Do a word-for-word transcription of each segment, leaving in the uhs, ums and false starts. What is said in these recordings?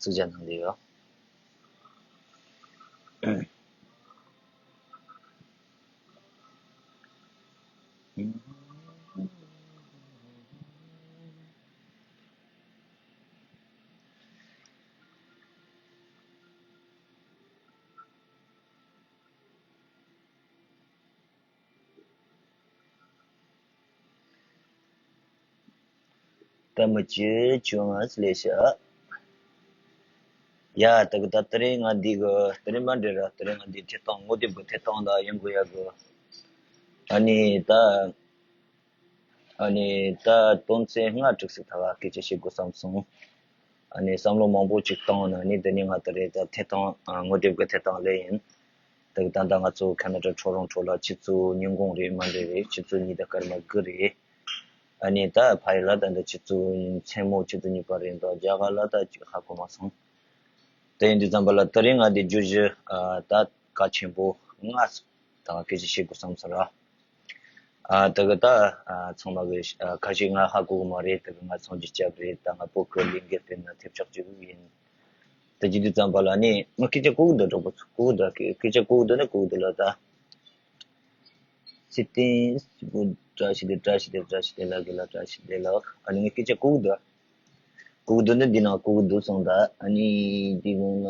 གཟིགས་རྒྱ་གནང་གི་ཡོད། ད་མི་བཅུ་བཅོ་ལྔ་ལས་བྱ། ཡ་ད་གི་ད་དེ་རིང་ང་འདི་གི་དེ་རིང་མ་འདྲེ་ར་དེ་རིང་ང་འདི་ཐད་གཏོང་ངོ་དེབ་གི་ཐད་གཏོང་ད་ཡོང་དགོས་ཡ་གི། ཨ་ནི་ད། ཨ་ནི་ད་དོན་ཚན་ལྔ་དྲུག་ཟིག་ཐ་ག་སྐད་ཆ་བཤད་དགོས་བསམ་སོང་། ཨ་ནི་བསམ་བློ་མང་པོ་ཅིག་བཏང་ནས་ཨ་ནི་དེ་ནས་ང་ད་རེས་ད་ཐད་གཏོང་ངོ་དེབ་གི་ཐད་གཏོང་ལས་ཡིན། ད་གི་ད་ལྟ་ང་ཚོ་ཁ་ན་ཌ་ཁྲོ་རོན་ཁྲོ་ལ་ཆུ་ཚོད་ཉིན་གུང་རེད་མ་འདྲེ་རེད། ཆུ་ཚོད་གཉིས་དང་སྐར་མ་དགུ་རེད། ཨ་ནི་ད་ཕ་ཡི་ལ་ད་འདི་ཆུ་ཚོད་མཚན་མོ་ཆུ་ཚོད་གཉིས་པ་རེད་འདུག་རྒྱ་གར་ལ་ད་ཅིག་ཧ་གོ་མ་སོང་། དེ་ཡིན་དུས་ཙམ་པ་ལ་དེ་རིང་ང་འདི་བརྗོད་གཞི་ད་གལ་ཆེན་པོ་ལྔ་ཟིག་ད་སྐད་ཆ་བཤད་དགོས་བསམ་སོང་ར། ཨ་ད་གི་ད་ཨ་ཚང་མ་གི་ཨ་ཁ་ཤས་ང་ཧ་གོ་གི་མ་རེད། ད་གི་ང་སངས་རྒྱས་སྐྱབས་རེད། ད་ང་བོད་གི་ལས་འགུལ་སྤེལ་ན་ཐེབས་ཆག་ཅིག་ཡིན། ད་ཅི་དུས་ཙམ་པ་ལ་ནི་ང་སྐད་ཆ་གོ་གི་འདུག་གྲོགས་པོ་ཚོ་གོ་གི་འདུག་སྐད་ཆ་གོ་གི་འདུག་ན་གོ་གི་འདུག་ལ་ད། ཚེ་བརྟན་སྐུ་བཀྲ་ཤིས་བདེ་བཀྲ་ཤིས་བདེ་བཀྲ་ཤིས་བདེ་ལགས་དགེ་ལགས་བཀྲ་ཤིས་བདེ་ལགས། ཨ་ནི་ང་སྐད་ཆ་གོ་གི་འདུག་གོ་གི་འདུག་ན་འདི་ནང་གོ་གི་འདུག་སོང་ད། ཨ་ནི་འདི་ནང་ན།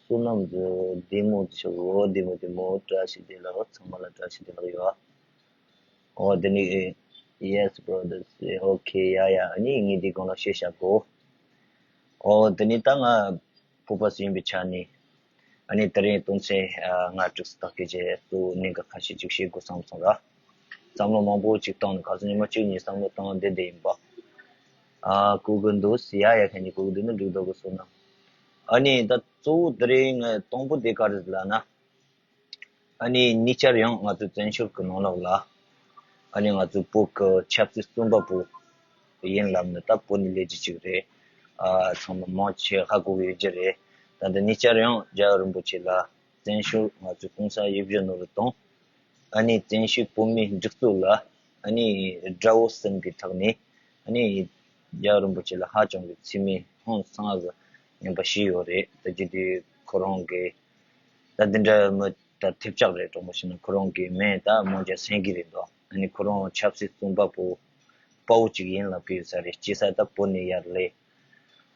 བསོད་ནམས་ཀྱི་བདེ་མོ་ཆེ་བོ་བདེ་མོ་བདེ་མོ་བཀྲ་ཤིས་བདེ་ལེགས་ཚང་མ་ལ་བཀྲ་ཤིས་བདེ་ལེགས་ཡོད། ཨོ་དེ་ནི་yes brothers okay yeah yeah ཨ་ནི་ངས་འདི་གང་ལ་ཤེས་བྱ་གོ། ཨོ་དེ་ནི་ད་ང་བོད་པ་ཞིག་ཡིན་པའི་ཆ་ནས་ཨ་ནི་དེ་རིང་དོན་ཚན་ལྔ་དྲུག་ཙམ་དག་གི་རྗེས་སུ་གནད་འགག་ཁ་ཤས་ཅིག་བཤད་དགོས་བསམ་སོང་ར། བསམ་བློ་མང་པོ་ཅིག་བཏང་ནས་ག་ཚོད་ཉི་མ་གཅིག་གཉིས་བསམ་བློ་བཏང་བསྡད་བསྡད་ཡིན་པ། ཨ་གོ་གི་འདུག་ཡ་ཡ་ཁ་ཉིན་གོ་གི་འདུག་ན་འགྲིག་འདུག་གི་བསོད་ནམས། ཨ་ནི་ད་གཙོ་བོ་དེ་རིང་ང་དང་པོ་དེ་ག་རེ་ལབ་ན། ཨ་ནི་ཉེ་ཆར་ཡང་ང་ཚོ་བཙན་བྱོལ་གི་ནང་ལོགས་ལ་ཨ་ནི་ང་ཚོ་བོད་གི་ཆབ་སྲིད་བཙོན་པ་པོ་ཡིན་ལབ་ནི་ད་བོད་ནས་སླེབས་རྒྱུ་ཅིག་རེད། ཨ་ཚང་མ་མང་ཆེ་ཧ་གོ་གི་ཡོད་རྒྱུ་རེད། ད་ལྟ་ཉེ་ཆར་ཡང་རྒྱལ་བ་རིན་པོ་ཆེ་ལ་བཙན་བྱོལ་ང་ཚོའི་གོང་ས་ཡིད་བཞིན་ནོར་བུ་དང་། ཨ་ནི་བཙན་བྱོལ་བོད་མིའི་སྒྲིག་འཛུགས་ལ་ཨ་ནི་དགྲ་བོ་གསུམ་གྱི་ཐོག་ནས་ཨ་ནི་རྒྱལ་བ་རིན་པོ་ཆེ་ལ་ཧ་ཅང་གི་མཚན་སྨད་ཧང་སང་གི་ངན་པ་བྱས་ཡོད་རེད། ད་ཅི་དུས་ཁོ་རང་གི་ད་འདི་འདྲ་མི་ད་ཐེབས་ཆག་རེད། གྲོགས་མོ་ཞིག་ན་ཁོ་རང་གི་མིང་ད་མང་ཇ་སེང་གེ་རེད་འདུག་ཨ་ནི་ཁོ་རང་ཆབ་སྲིད་བཙོན་པ་པོ་དཔའ་བོ་གཅིག་ཡིན་ལབ་ཀྱི་ཡོད་ས་རེད། སྐྱེས་ས་ད་བོད་ནས་ཡར་སླེབས།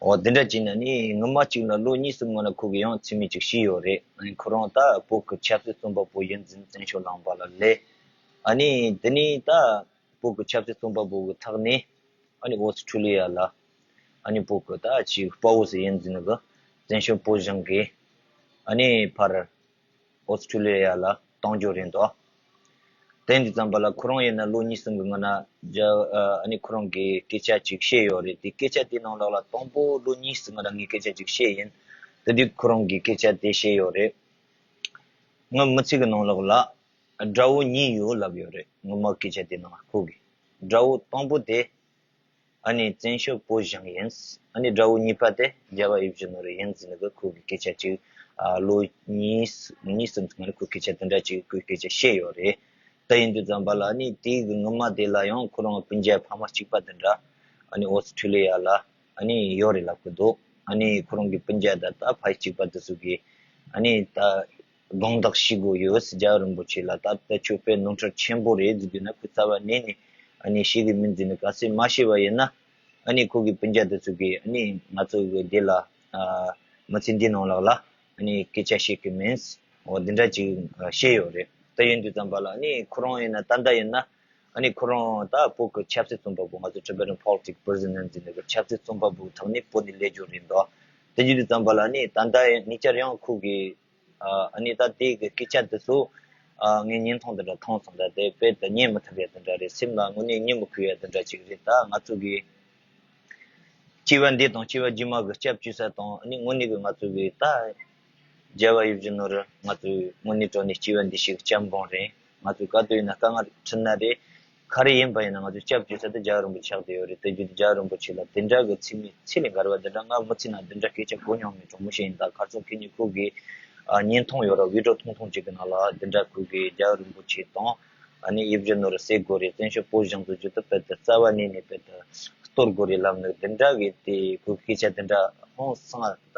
འོ་དེ་འདྲ་བྱས་ན་ནི་སྔོན་མ་གཅིག་ལ་ལོ་གཉིས་གསུམ་སྔོན་ལ་ཁོ་གིས་ཡང་མཚན་སྨད་ཅིག་བྱས་ཡོད་རེད། ཨ་ནི་ཁོ་རང་ད་བོད་ཀྱི་ཆབ་སྲིད་བཙོན་པ་པོ་ཡིན་ཟིན་བཙན་བྱོལ་ལངས་པ་ལ་སླེབས། ཨ་ནི་དེ་ནས་ད་བོད་ཀྱི་ཆབ་སྲིད་བཙོན་པ་པོ་གི་ཐོག་ནས་ཨ་ནི་ཨོ་སི་ཁྲུ་ལི་ཡ་ལ་ཨ་ནི་བོད་ཀྱི་ད་ཅིག་དཔའ་བོ་ཟིག་ཡིན་ཟིན་གི་བཙན་བྱོལ་བོད་གཞུང་གིས་ཨ་ནི་ཕར་ཨོ་སི་ཁྲུ་ལི་ཡ་ལ་གཏོང་རྒྱུ་རེད་འདུག་དེ་འདི་ཙམ་པ་ལ་ཁོ་རང་ཡིན་ན་ལོ་གཉིས་གསུམ་གི་སྔོན་ན་རྒྱ་ཨ་ནི་ཁོ་རང་གིས་སྐད་ཆ་ཅིག་བཤད་ཡོད་རེད། དེ་སྐད་ཆ་དེ་ནང་ལོགས་ལ་དང་པོ་ལོ་གཉིས་གསུམ་སྔོན་ན་ངས་སྐད་ཆ་ཅིག་བཤད་ཡིན། དེ་དུས་ཁོ་རང་གིས་སྐད་ཆ་དེ་བཤད་ཡོད་རེད། ང་མི་ཚེ་གི་ནང་ལོགས་ལ་དགྲ་བོ་གཉིས་ཡོད་ལབ་ཡོད་རེད། ངོ་མ་སྐད་ཆ་དེ་ནང་ཁོ་གིས་དགྲ་བོ་དང་པོ་དེ་ཨ་ནི་བཙན་བྱོལ་བོད་གཞུང་ཡིན། ཨ་ནི་དགྲ་བོ་གཉིས་པ་དེ་རྒྱལ་བ་ཡིད་བཞིན་ནོར་བུ་ཡིན་ཟེར་ནས་ཁོ་གི་སྐད་ཆ་ཅིག་ཨ་ལོ་གཉིས་གཉིས་གསུམ་ཙམ་ལ་ཁོས་སྐད་ཆ་དེ་འདྲ་ཅིག་ཁོས་སྐད་ཆ་བཤད་ཡོད་རེད། ད་ཡིན་དུས་ཙམ་པ་ལ་ཨ་ནི་དེའི་གི་སྔོན་མ་དེ་ལ་ཡང་ཁོ་རང་སྤུན་ཀྱག་ཕ་མ་གཅིག་པ་དེ་འདྲ་ཨ་ནི་ཨོ་སི་ཁྲུ་ལི་ཡ་ལ་ཨ་ནི་ཡོད་རེད་ལབ་གི་འདུག་ཨ་ནི་ཁོ་རང་གི་སྤུན་ཀྱག་དང་ད་ཕ་ཡུལ་གཅིག་པ་དེ་ཚོ་གིས་ཨ་ནི་ད། དགོངས་དག་ཞུ་དགོས་ཡོད། རྒྱལ་བ་རིན་པོ་ཆེ་ལ་ད་ལྟ་ཁྱོད་དཔེ་ནོར་འཁྲུལ་ཆེན་པོ་རེད་ཟེར་དུས་ན་ཁོས་རྩ་བ་ནས་ནས་ཨ་ནི་ཤེས་གི་མིན་ཟེར་ནས་ག་ཚོད་མ་ཤེས་པ་ཡིན་ན་ཨ་ནི་ཁོ་གི་སྤུན་ཀྱག་དེ་ཚོ་གིས་ཨ་ནི་ང་ཚོ་གི་འདི་ལ་ཨ་མི་ཚེ་འདི་ནང་ལོགས་ལ་ཨ་ནི་སྐད་ཆ་བཤད་གི་མིན། འོ་འདི་འདྲ་ཅིག་བཤད་ཡོད་རེད། ད་ཡིན་དུས་ཙམ་པ་ལ་ཨ་ནི་ཁོ་རང་ཡིན་ན་ད་ལྟ་ཡིན་ན་ཨ་ནི་ཁོ་རང་ད་བོད་གི་ཆབ་སྲིད་བཙོན་པ་པོ་ང་ཚོ་Tibetan Politics Prisoners་ཟེར་ནས་གི་ཆབ་སྲིད་བཙོན་པ་པོ་ཐོག་ནས་བོད་ནས་སླེབས་རྒྱུ་རེད་འདུག་དེ་ཡིན་དུས་ཙམ་པ་ལ་ཨ་ནི་ད་ལྟ་ཡང་ཉེ་ཆར་ཡང་ཁོ་གི་ཨ་ནི་ད་དེ་གི་སྐད་ཆ་དེ་ཚོ་ཨ་ངས་བརྙན་ཐུང་དེ་འདྲ་མཐོང་སོང་། ད་དེ་དཔེ་དེ་ཉན་མི་ཐུབ་ཡ་དེ་འདྲ་རེད། སེམས་ལ་དངོས་གནས་ཉན་མི་ཁུག་ཡ་དེ་འདྲ་ཅིག་རེད། ད་ང་ཚོ་གི་སྐྱེ་བ་འདི་དང་སྐྱེ་བ་རྗེས་མ་གི་སྐྱབས་བཅོལ་ས་དང་ཨ་ནི་དངོས་གནས་གི་ང་ཚོ་གི་ད་རྒྱལ་བ་ཡིད་བཞིན་ནོར་བུ་ང་ཚོའི་དངོས་གནས་དྲང་གནས་སྐྱེ་བ་འདི་ཞིག་སྐྱབས་མགོན་རེད། ང་ཚོས་ག་དུས་ཡིན་ན་དཀའ་ངལ་འཕྲད་ན་རེད། ག་རེ་ཡིན་པ་ཡིན་ན་ང་ཚོས་སྐྱབས་བཅོལ་ས་དེ་རྒྱལ་བ་རིན་པོ་ཆེ་ཆགས་བསྡད་ཡོད་རེད། དེ་བརྒྱུད་དེ་རྒྱལ་བ་རིན་པོ་ཆེ་ལ་དེ་འདྲ་གི་མཚན་སྨད་ཚད་ལས་འགལ་བ་དེ་འདྲ་ང་མི་ཚེ་ནང་དེ་འདྲ་སྐད་ཆ་གོ་མྱོང་མེད། གྲོགས་མོ་ཞིག་ཡིན་ད་གར་སོང་ཁེ་ཉིན་ཁོ་གི་ཨ་བརྙན་ཐུང་ཡོད་ར་བི་ཌི་ཡོ་ཐུང་ཐུང་ཅིག་གི་ནང་ལ་དེ་འདྲ་ཁོ་གི་རྒྱལ་བ་རིན་པོ་ཆེ་དང་ཨ་ནི་ཡིད་བཞིན་ནོར་བུ་སེ་གོ་རེ་བཙན་བྱོལ་བོད་གཞུང་དུ་བརྒྱུད་དུ་སྤེལ་དུ་རྩ་བ་ནས་ནས་སྤེལ་དུ་ གཏོར་དགོས་རེད་ལབ་ནས་འདི་འདྲ་གི་དེ་ཁོའི་སྐད་ཆ་འདི་འདྲ་ཧང་སང་ད་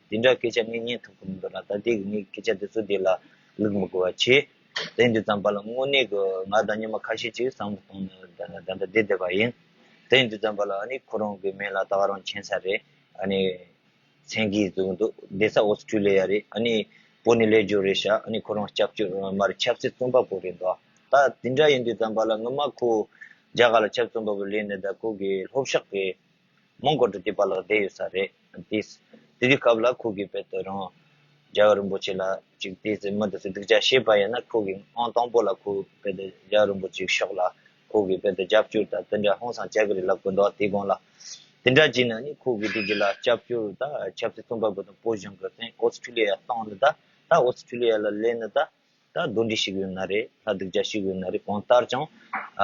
འདི་འདྲ་སྐད་ཆ་ངས་ཉན་ཐུབ་ཀྱི་མི་འདུག་ལ། ད་དེ་གི་ངས་སྐད་ཆ་འདི་ཚོ་དེ་ལ་ལུག་མི་དགོས་པ་བྱས། དེ་འདི་ཙམ་པ་ལ་དངོས་གནས་གི་ང་དང་ཉི་མ་ཁ་ཤས་ཅིག་བསམ་བློ་གཏོང་ནས་ད་ད་ད་བསྡད་བསྡད་པ་ཡིན། དེ་འདི་ཙམ་པ་ལ་ཨ་ནི་ཁོ་རང་གི་མིང་ལ་ད་ག་རང་མཁྱེན་ས་རེད། ཨ་ནི་མཚན་གྱིས་བཟུང་འདུག་བསྡད་ས་ཨོ་སི་ཁྲུ་ལི་ཡ་རེད། ཨ་ནི་བོད་ནས་སླེབས་རྒྱུ་རེད་ཤག་ཨ་ནི་ཁོ་རང་སྐྱབས་བཅོལ་མ་རེད། ཆབ་སྲིད་བཙོན་པ་པོ་རེད་འདུག་ད་དེ་འདྲ་ཡིན་དུས་ཙམ་པ་ལ་ངོ་མ་ཁོ་རྒྱ་གར་ལ་ཆབ་སྲིད་བཙོན་པ་པོ་སླེབས་ནས་ད་ཁོ་གི་ལྷོ་ཕྱོགས་ཀྱི་མོན་གྷོ་དུ་དེ་པ་ལག་བསྡད་ཡོད་ས་རེད། དེ་དེ་དུས་སྐབས་ལ་ཁོ་གིས་དཔེ་དེ་རང་རྒྱལ་བ་རིན་པོ་ཆེ་ལ་ཅིག་དེ་ཚེ་མི་དེ་ཚོས་སྡུག་ཅག་བྱས་པ་ཡིན་ན། ཁོ་གིས་ཨང་དང་པོ་ལ་ཁོ་དཔེ་དེ་རྒྱལ་བ་རིན་པོ་ཆེའི་ཕྱོགས་ལ་ཁོ་གིས་དཔེ་དེ་རྒྱབ་སྐྱོར་དང་དེ་འདྲ་ཧང་སང་བྱ་གི་རེད་ལབ་གི་འདུག་དེ་སྒང་ལ་དེ་འདྲ་བྱས་ན་ནི་ཁོ་གིས་དེ་རྗེས་ལ་སྐྱབས་བཅོལ་དང་ཆབ་སྲིད་བཙོན་པ་པོ་དང་བོད་གཞུང་གི་བཙན་ཨོ་སི་ཁྲུ་ལི་ཡ་བཏང་ནི་ད་ད་ཨོ་སི་ཁྲུ་ལི་ཡ་ལ་སླེབས་ནི་ད་ད་གདོན་འདྲེ་ཞིག་ཡོད་ན་རེད། ལྷ་སྡུག་ཅག་ཞིག་ཡོད་ན་རེད། གང་ལྟར་ཀྱང་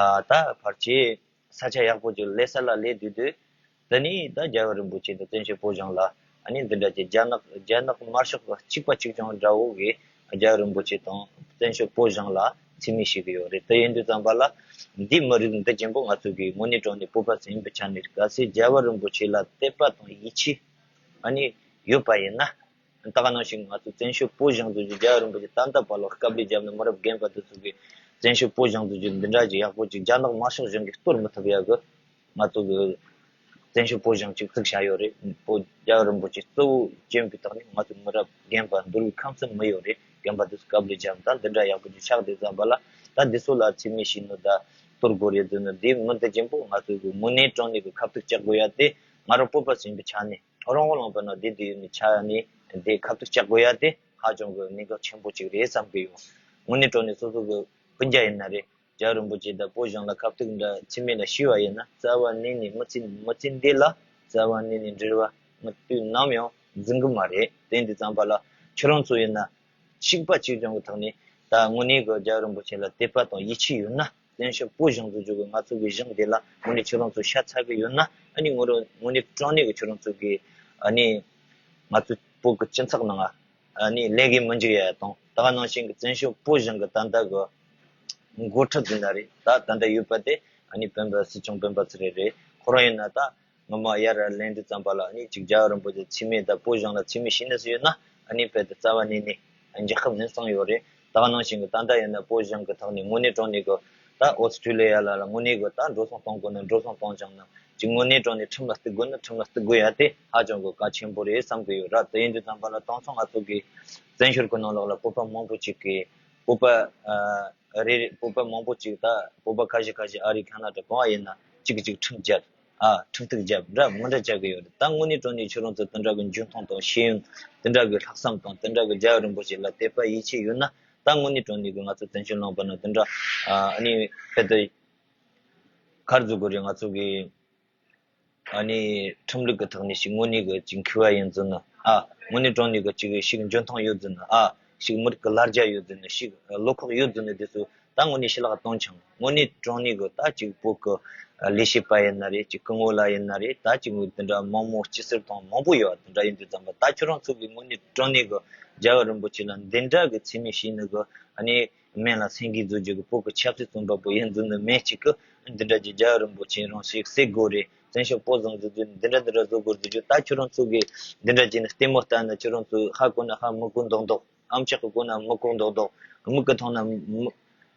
ཨ་ད་ཕལ་ཆེར་ས་ཆ་ཡག་པོ་ཅིག་ལས་ས་ལ་སླེབས་དུས་དུས། དེ་ནས་ད་རྒྱལ་བ་རིན་པོ་ཆེ་དང་བཙན་བྱོལ་བོད་གཞུང་ལ་ཨ་ནི་འདི་འདྲ་གྱི་རྒྱ་ནག་རྒྱ་ནག་དམར་ཤོག་གི་གཅིག་པ་གཅིག་རྐྱང་འདྲ་བོ་གིས་རྒྱལ་བ་རིན་པོ་ཆེ་དང་བཙན་བྱོལ་བོད་གཞུང་ལ་མཚན་སྨད་བྱེད་ཀྱི་ཡོད་རེད། དེ་ཡིན་དུས་ཙམ་པ་ལ་འདི་མི་རིགས་འདི་ཆེན་པོ་ང་ཚོ་གི་དངོས་གནས་དྲང་གནས་བོད་པ་ཚོ་ཡིན་པའི་ཆ་ནས་གལ་སྲིད་རྒྱལ་བ་རིན་པོ་ཆེ་ལ་དད་པ་དང་ཡིད་ཆེས་ཨ་ནི་ཡོད་པ་ཡིན་ན། ད་ག་ནང་བཞིན་ང་ཚོ་བཙན་བྱོལ་བོད་གཞུང་ཚོ་གི་རྒྱལ་བ་རིན་པོ་ཆེ་ད་ལྟ་བར་ལ་དཀའ་ལས་བརྒྱབ་ནས་མི་རབས་རྒན་པ་དེ་ཚོ་གི་བཙན་བྱོལ་བོད་གཞུང་ཚོ་གི་འདི་འདྲ་གི་ཡག་པོ་ཅིག་རྒྱ་ནག་དམར་ཤོག་གཞུང་གིས་གཏོར་མི་ཐུབ་ཡག་གི་ང་ཚོ་གི་བཙན་བྱོལ་བོད་གཞུང་ཅིག་བཙུགས་བཞག་ཡོད་རེད། བོད་རྒྱལ་བ་རིན་པོ་ཆེ་གཙོ་བོ་བྱས་པའི་ཐོག་ནས་ང་ཚོ་མི་རབས་རྒན་པ་འདུལ་བའི་ཁམས་གསུམ་མི་ཡོད་རེད། རྒན་པ་དེ་ཚོ་དཀའ་ལས་བརྒྱབ་ད་འདི་འདྲ་ཡག་པོ་ཅིག་ཆགས་བསྡད་ཙམ་པ་ལ་ད་འདི་ཚོ་ལ་མཚན་སྨད་བྱས་ནོ་ད་གཏོར་དགོས་རེད་ཟེར་ནོ་འདི་མི་འདི་ཆེན་པོ་ང་ཚོ་གི་དངོས་གནས་དྲང་གནས་གི་ཁ་ཐུག་བཅག་དགོས་ཡ་དེ་ང་རང་བོད་པ་ཟིན་པའི་ཆ་ནས། རང་དབང་ལུང་པ་ན་བསྡད་དུས་ནི་ཆ་ནི་དེ་ཁ་ཐུག་བཅག་དགོས་ཡ་དེ་ཧ་ཅང་གི་གནད་འགག་ཆེན་པོ་ཅིག་རེད་བསམ་གི་ཡོད། དངོས་གནས་དྲང་གནས་སོ་སོ་གི་སྤུན་ཀྱག་ཡིན་ན་རེད། རྒྱལ་བ་རིན་པོ་ཆེ་དང་བོད་གཞུང་ལ་ཁ་ཐུག་འདྲ་མཚན་སྨད་ལ་ཞུས་པ་ཡིན་ན་རྩ་བ་ནས་ནས་མི་ཚེ་མི་ཚེ་འདི་ལ་རྩ་བ་ནས་ནས་འབྲེལ་བ་ང་དུས་ནམ་ཡང་འཛིན་གི་མ་རེད། དེ་འདི་ཙམ་པ་ལ་ཁྱོད་རང་ཚོ་ཡིན་ན་གཅིག་པ་གཅིག་རྐྱང་གི་ཐོག་ནས་ད་དངོས་གནས་གི་རྒྱལ་བ་རིན་པོ་ཆེ་ལ་དད་པ་དང་ཡིད་ཆེས་ཡོད་ན། བཙན་བྱོལ་བོད་གཞུང་དུ་འཇུག་གི་ང་ཚོ་གི་གཞུང་དེ་ལ་དངོས་གནས་ཁྱོད་རང་ཚོ་ཤ་ཚ་གི་ཡོད་ན། ཨ་ནི་ངོ་རང་དངོས་གནས་དྲང་གནས་གི་ཁྱོད་རང་ཚོ་གི་ཨ་ནི་ང་ཚོ་བོད་གི་སྤྱི་ཚོགས་ནང་ཨ་ནི་ལས་ཀའི་མི་འཇུག་ཡ་དང་ད་ག་ནང་བཞིན་གི་བཙན་བྱོལ་བོད་གཞུང་གི་ད་ལྟ་གི་འགོ་ཁྲིད་འདི་འདྲ་རེད། ད་ད་ལྟ་ཡོད་པ་དེ་ཨ་ནི་སྤེན་པ་སྲིད་སྐྱོང་སྤེན་པ་ཚེ་རིང་རེད། ཁོ་རང་ཡིན་ན་ད། ངོ་མ་ཡར་ལེན་དུས་ཙམ་པ་ལ་ནི་ཅིག་རྒྱལ་བ་རིན་པོ་ཆེ་མཚན་སྨད་དང་བོད་གཞུང་ལ་མཚན་སྨད་བྱེད་ནི་སུ་ཡོད་ན་ཨ་ནི་དཔེ་དེ་རྩ་བ་ནས་ནི་འཇགས་ཁབ་ནི་སང་ཡོད་རེད། ད་ག་ནང་བཞིན་གི་ད་ལྟ་ཡིན་ན་བོད་གཞུང་གི་ཐོག་ནས་དངོས་གནས་དྲང་གནས་གི་ད་ཨོ་སི་ཁྲུ་ལི་ཡ་ལ་ལ་དངོས་གནས་གི་ད་འགྲོ་སོང་གཏོང་དགོས་ན་འགྲོ་སོང་གཏོང་བྱུང་ན་ཅིག་དངོས་གནས་དྲང་གནས་ཁྲིམས་ལ་གཏུག་དགོས་ན་ཁྲིམས་ལ་གཏུག་དགོས་ཡ་དེ་ཧ་ཅང་གི་གལ་ཆེན་པོ་རེད་བསམ་གི་ཡོད་ར། དེ་ཡིན་དུས་ཙམ་པ་ལ་དེང་སང་ང་ཚོ་གི་བཙན་བྱོལ་གི་ནང་ལོགས་ལ་བོད་པ་མང་པོ་ཅིག་གི་བོད་པ་ཨ་རེ་རེ་བོད་པ་མང་པོ་ཅིག་ད་བོད་པ་ཁ་ཤས་ཁ་ཤས་ཨ་རི་ཁ་ན་ཌ་གང་ཡིན་ན་གཅིག་གིས་གཅིག་ཁྲིམས་བརྒྱབ། ཨ་ཁྲིམས་གཏུག་བརྒྱབ་འདྲ་མི་འདྲ་བྱ་གི་ཡོད་རེད། ད་དངོས་གནས་དྲང་གནས་ཁྱོད་རང་ཚོ་དེ་འདྲ་གི་འཇོན་ཐང་དང་ཤེས་ཡོན་དེ་འདྲ་གི་ལྷག་བསམ་དང་དེ་འདྲ་གི་རྒྱལ་བ་རིན་པོ་ཆེ་ལ་དད་པ་ཡིད་ཆེས་ཡོད་ན་ད་དངོས་གནས་དྲང་གནས་གི་ང་ཚོ་བཙན་བྱོལ་ནང་པ་ན་དེ་འདྲ་ཨ་ནི་ཕེ་ཏི་གར་འཛུགས་དགོས་རེད། ང་ཚོ་གི་ཨ་ནི་ཁྲིམས་ལུགས་ཀྱི་ཐོག་ནས་ཞིག་དངོས་གནས་གི་ཅིག་མཁས་པ་ཡིན་ཚུལ་ནི་ཨ་དངོས་གནས་དྲང་གནས་གི་ཅིག་ཞིག་འཇོན་ཐང་ཡོད་ཚུལ་ནི་ཨ་ཞིག་མི་རིགས་ཀྱི་ལ་རྒྱ་ཡོད་ཚུལ་ནི་ཞིག་བློ་ཁོག་ཡོད་ཚུལ་ནི་དེ་ཚོ། ད་དངོས་གནས་ཞི་ལྷག་གཏོང་ཆང་དངོས་གནས་དྲང་གནས་གི་ད་ཅིག་བོད་གི་ལས་བྱེད་པ་ཡིན་ན་རེད། ཅིག་སྐུ་ངོ་ལ་ཡིན་ན་རེད། ད་ཅིག་དེ་འདྲ་མང་མོ་སྤྱི་ཟུར་དང་མང་པོ་ཡོད་པ་དེ་འདྲ་ཡིན་དུས་ཙམ་པ་ད་ཁྱོད་རང་ཚོ་གི་དངོས་གནས་དྲང་གནས་གི་རྒྱལ་བ་རིན་པོ་ཆེ་ལ་འདི་འདྲ་གི་མཚན་སྨད་བྱས་ནི་གི་ཨ་ནི་སྨན་ལ་སེང་གེ་བཟོ་རྒྱུ་གི་བོད་གི་ཆབ་སྲིད་བཙོན་པ་པོ་ཡིན་ཚུལ་ནི་མེད་ཅིག་གི་འདི་འདྲ་གི་རྒྱལ་བ་རིན་པོ་ཆེ་རང་ཞིག་བསད་དགོས་རེད། བཙན་བྱོལ་བོད་གཞུང་འཛུགས་རྒྱུ་འདི་འདྲ་འདི་འདྲ་བཟོ་དགོས་འདུག་རྒྱུ་ད་ཁྱོད་རང་ཚོ་གི་འདི་འདྲ་བྱས་ནི་ལྟད་མོ་ལྟ་ན་ཁྱོད་རང་ཚོ་ཧ་གོ་ན་ཧ་མི་གོ་མདོག་མདོག་ཨམ་ཅོག་གི་སྒོ་ན་མི་གོ་མདོག་མདོག་མིག་གིས་མཐོང་ན་མི་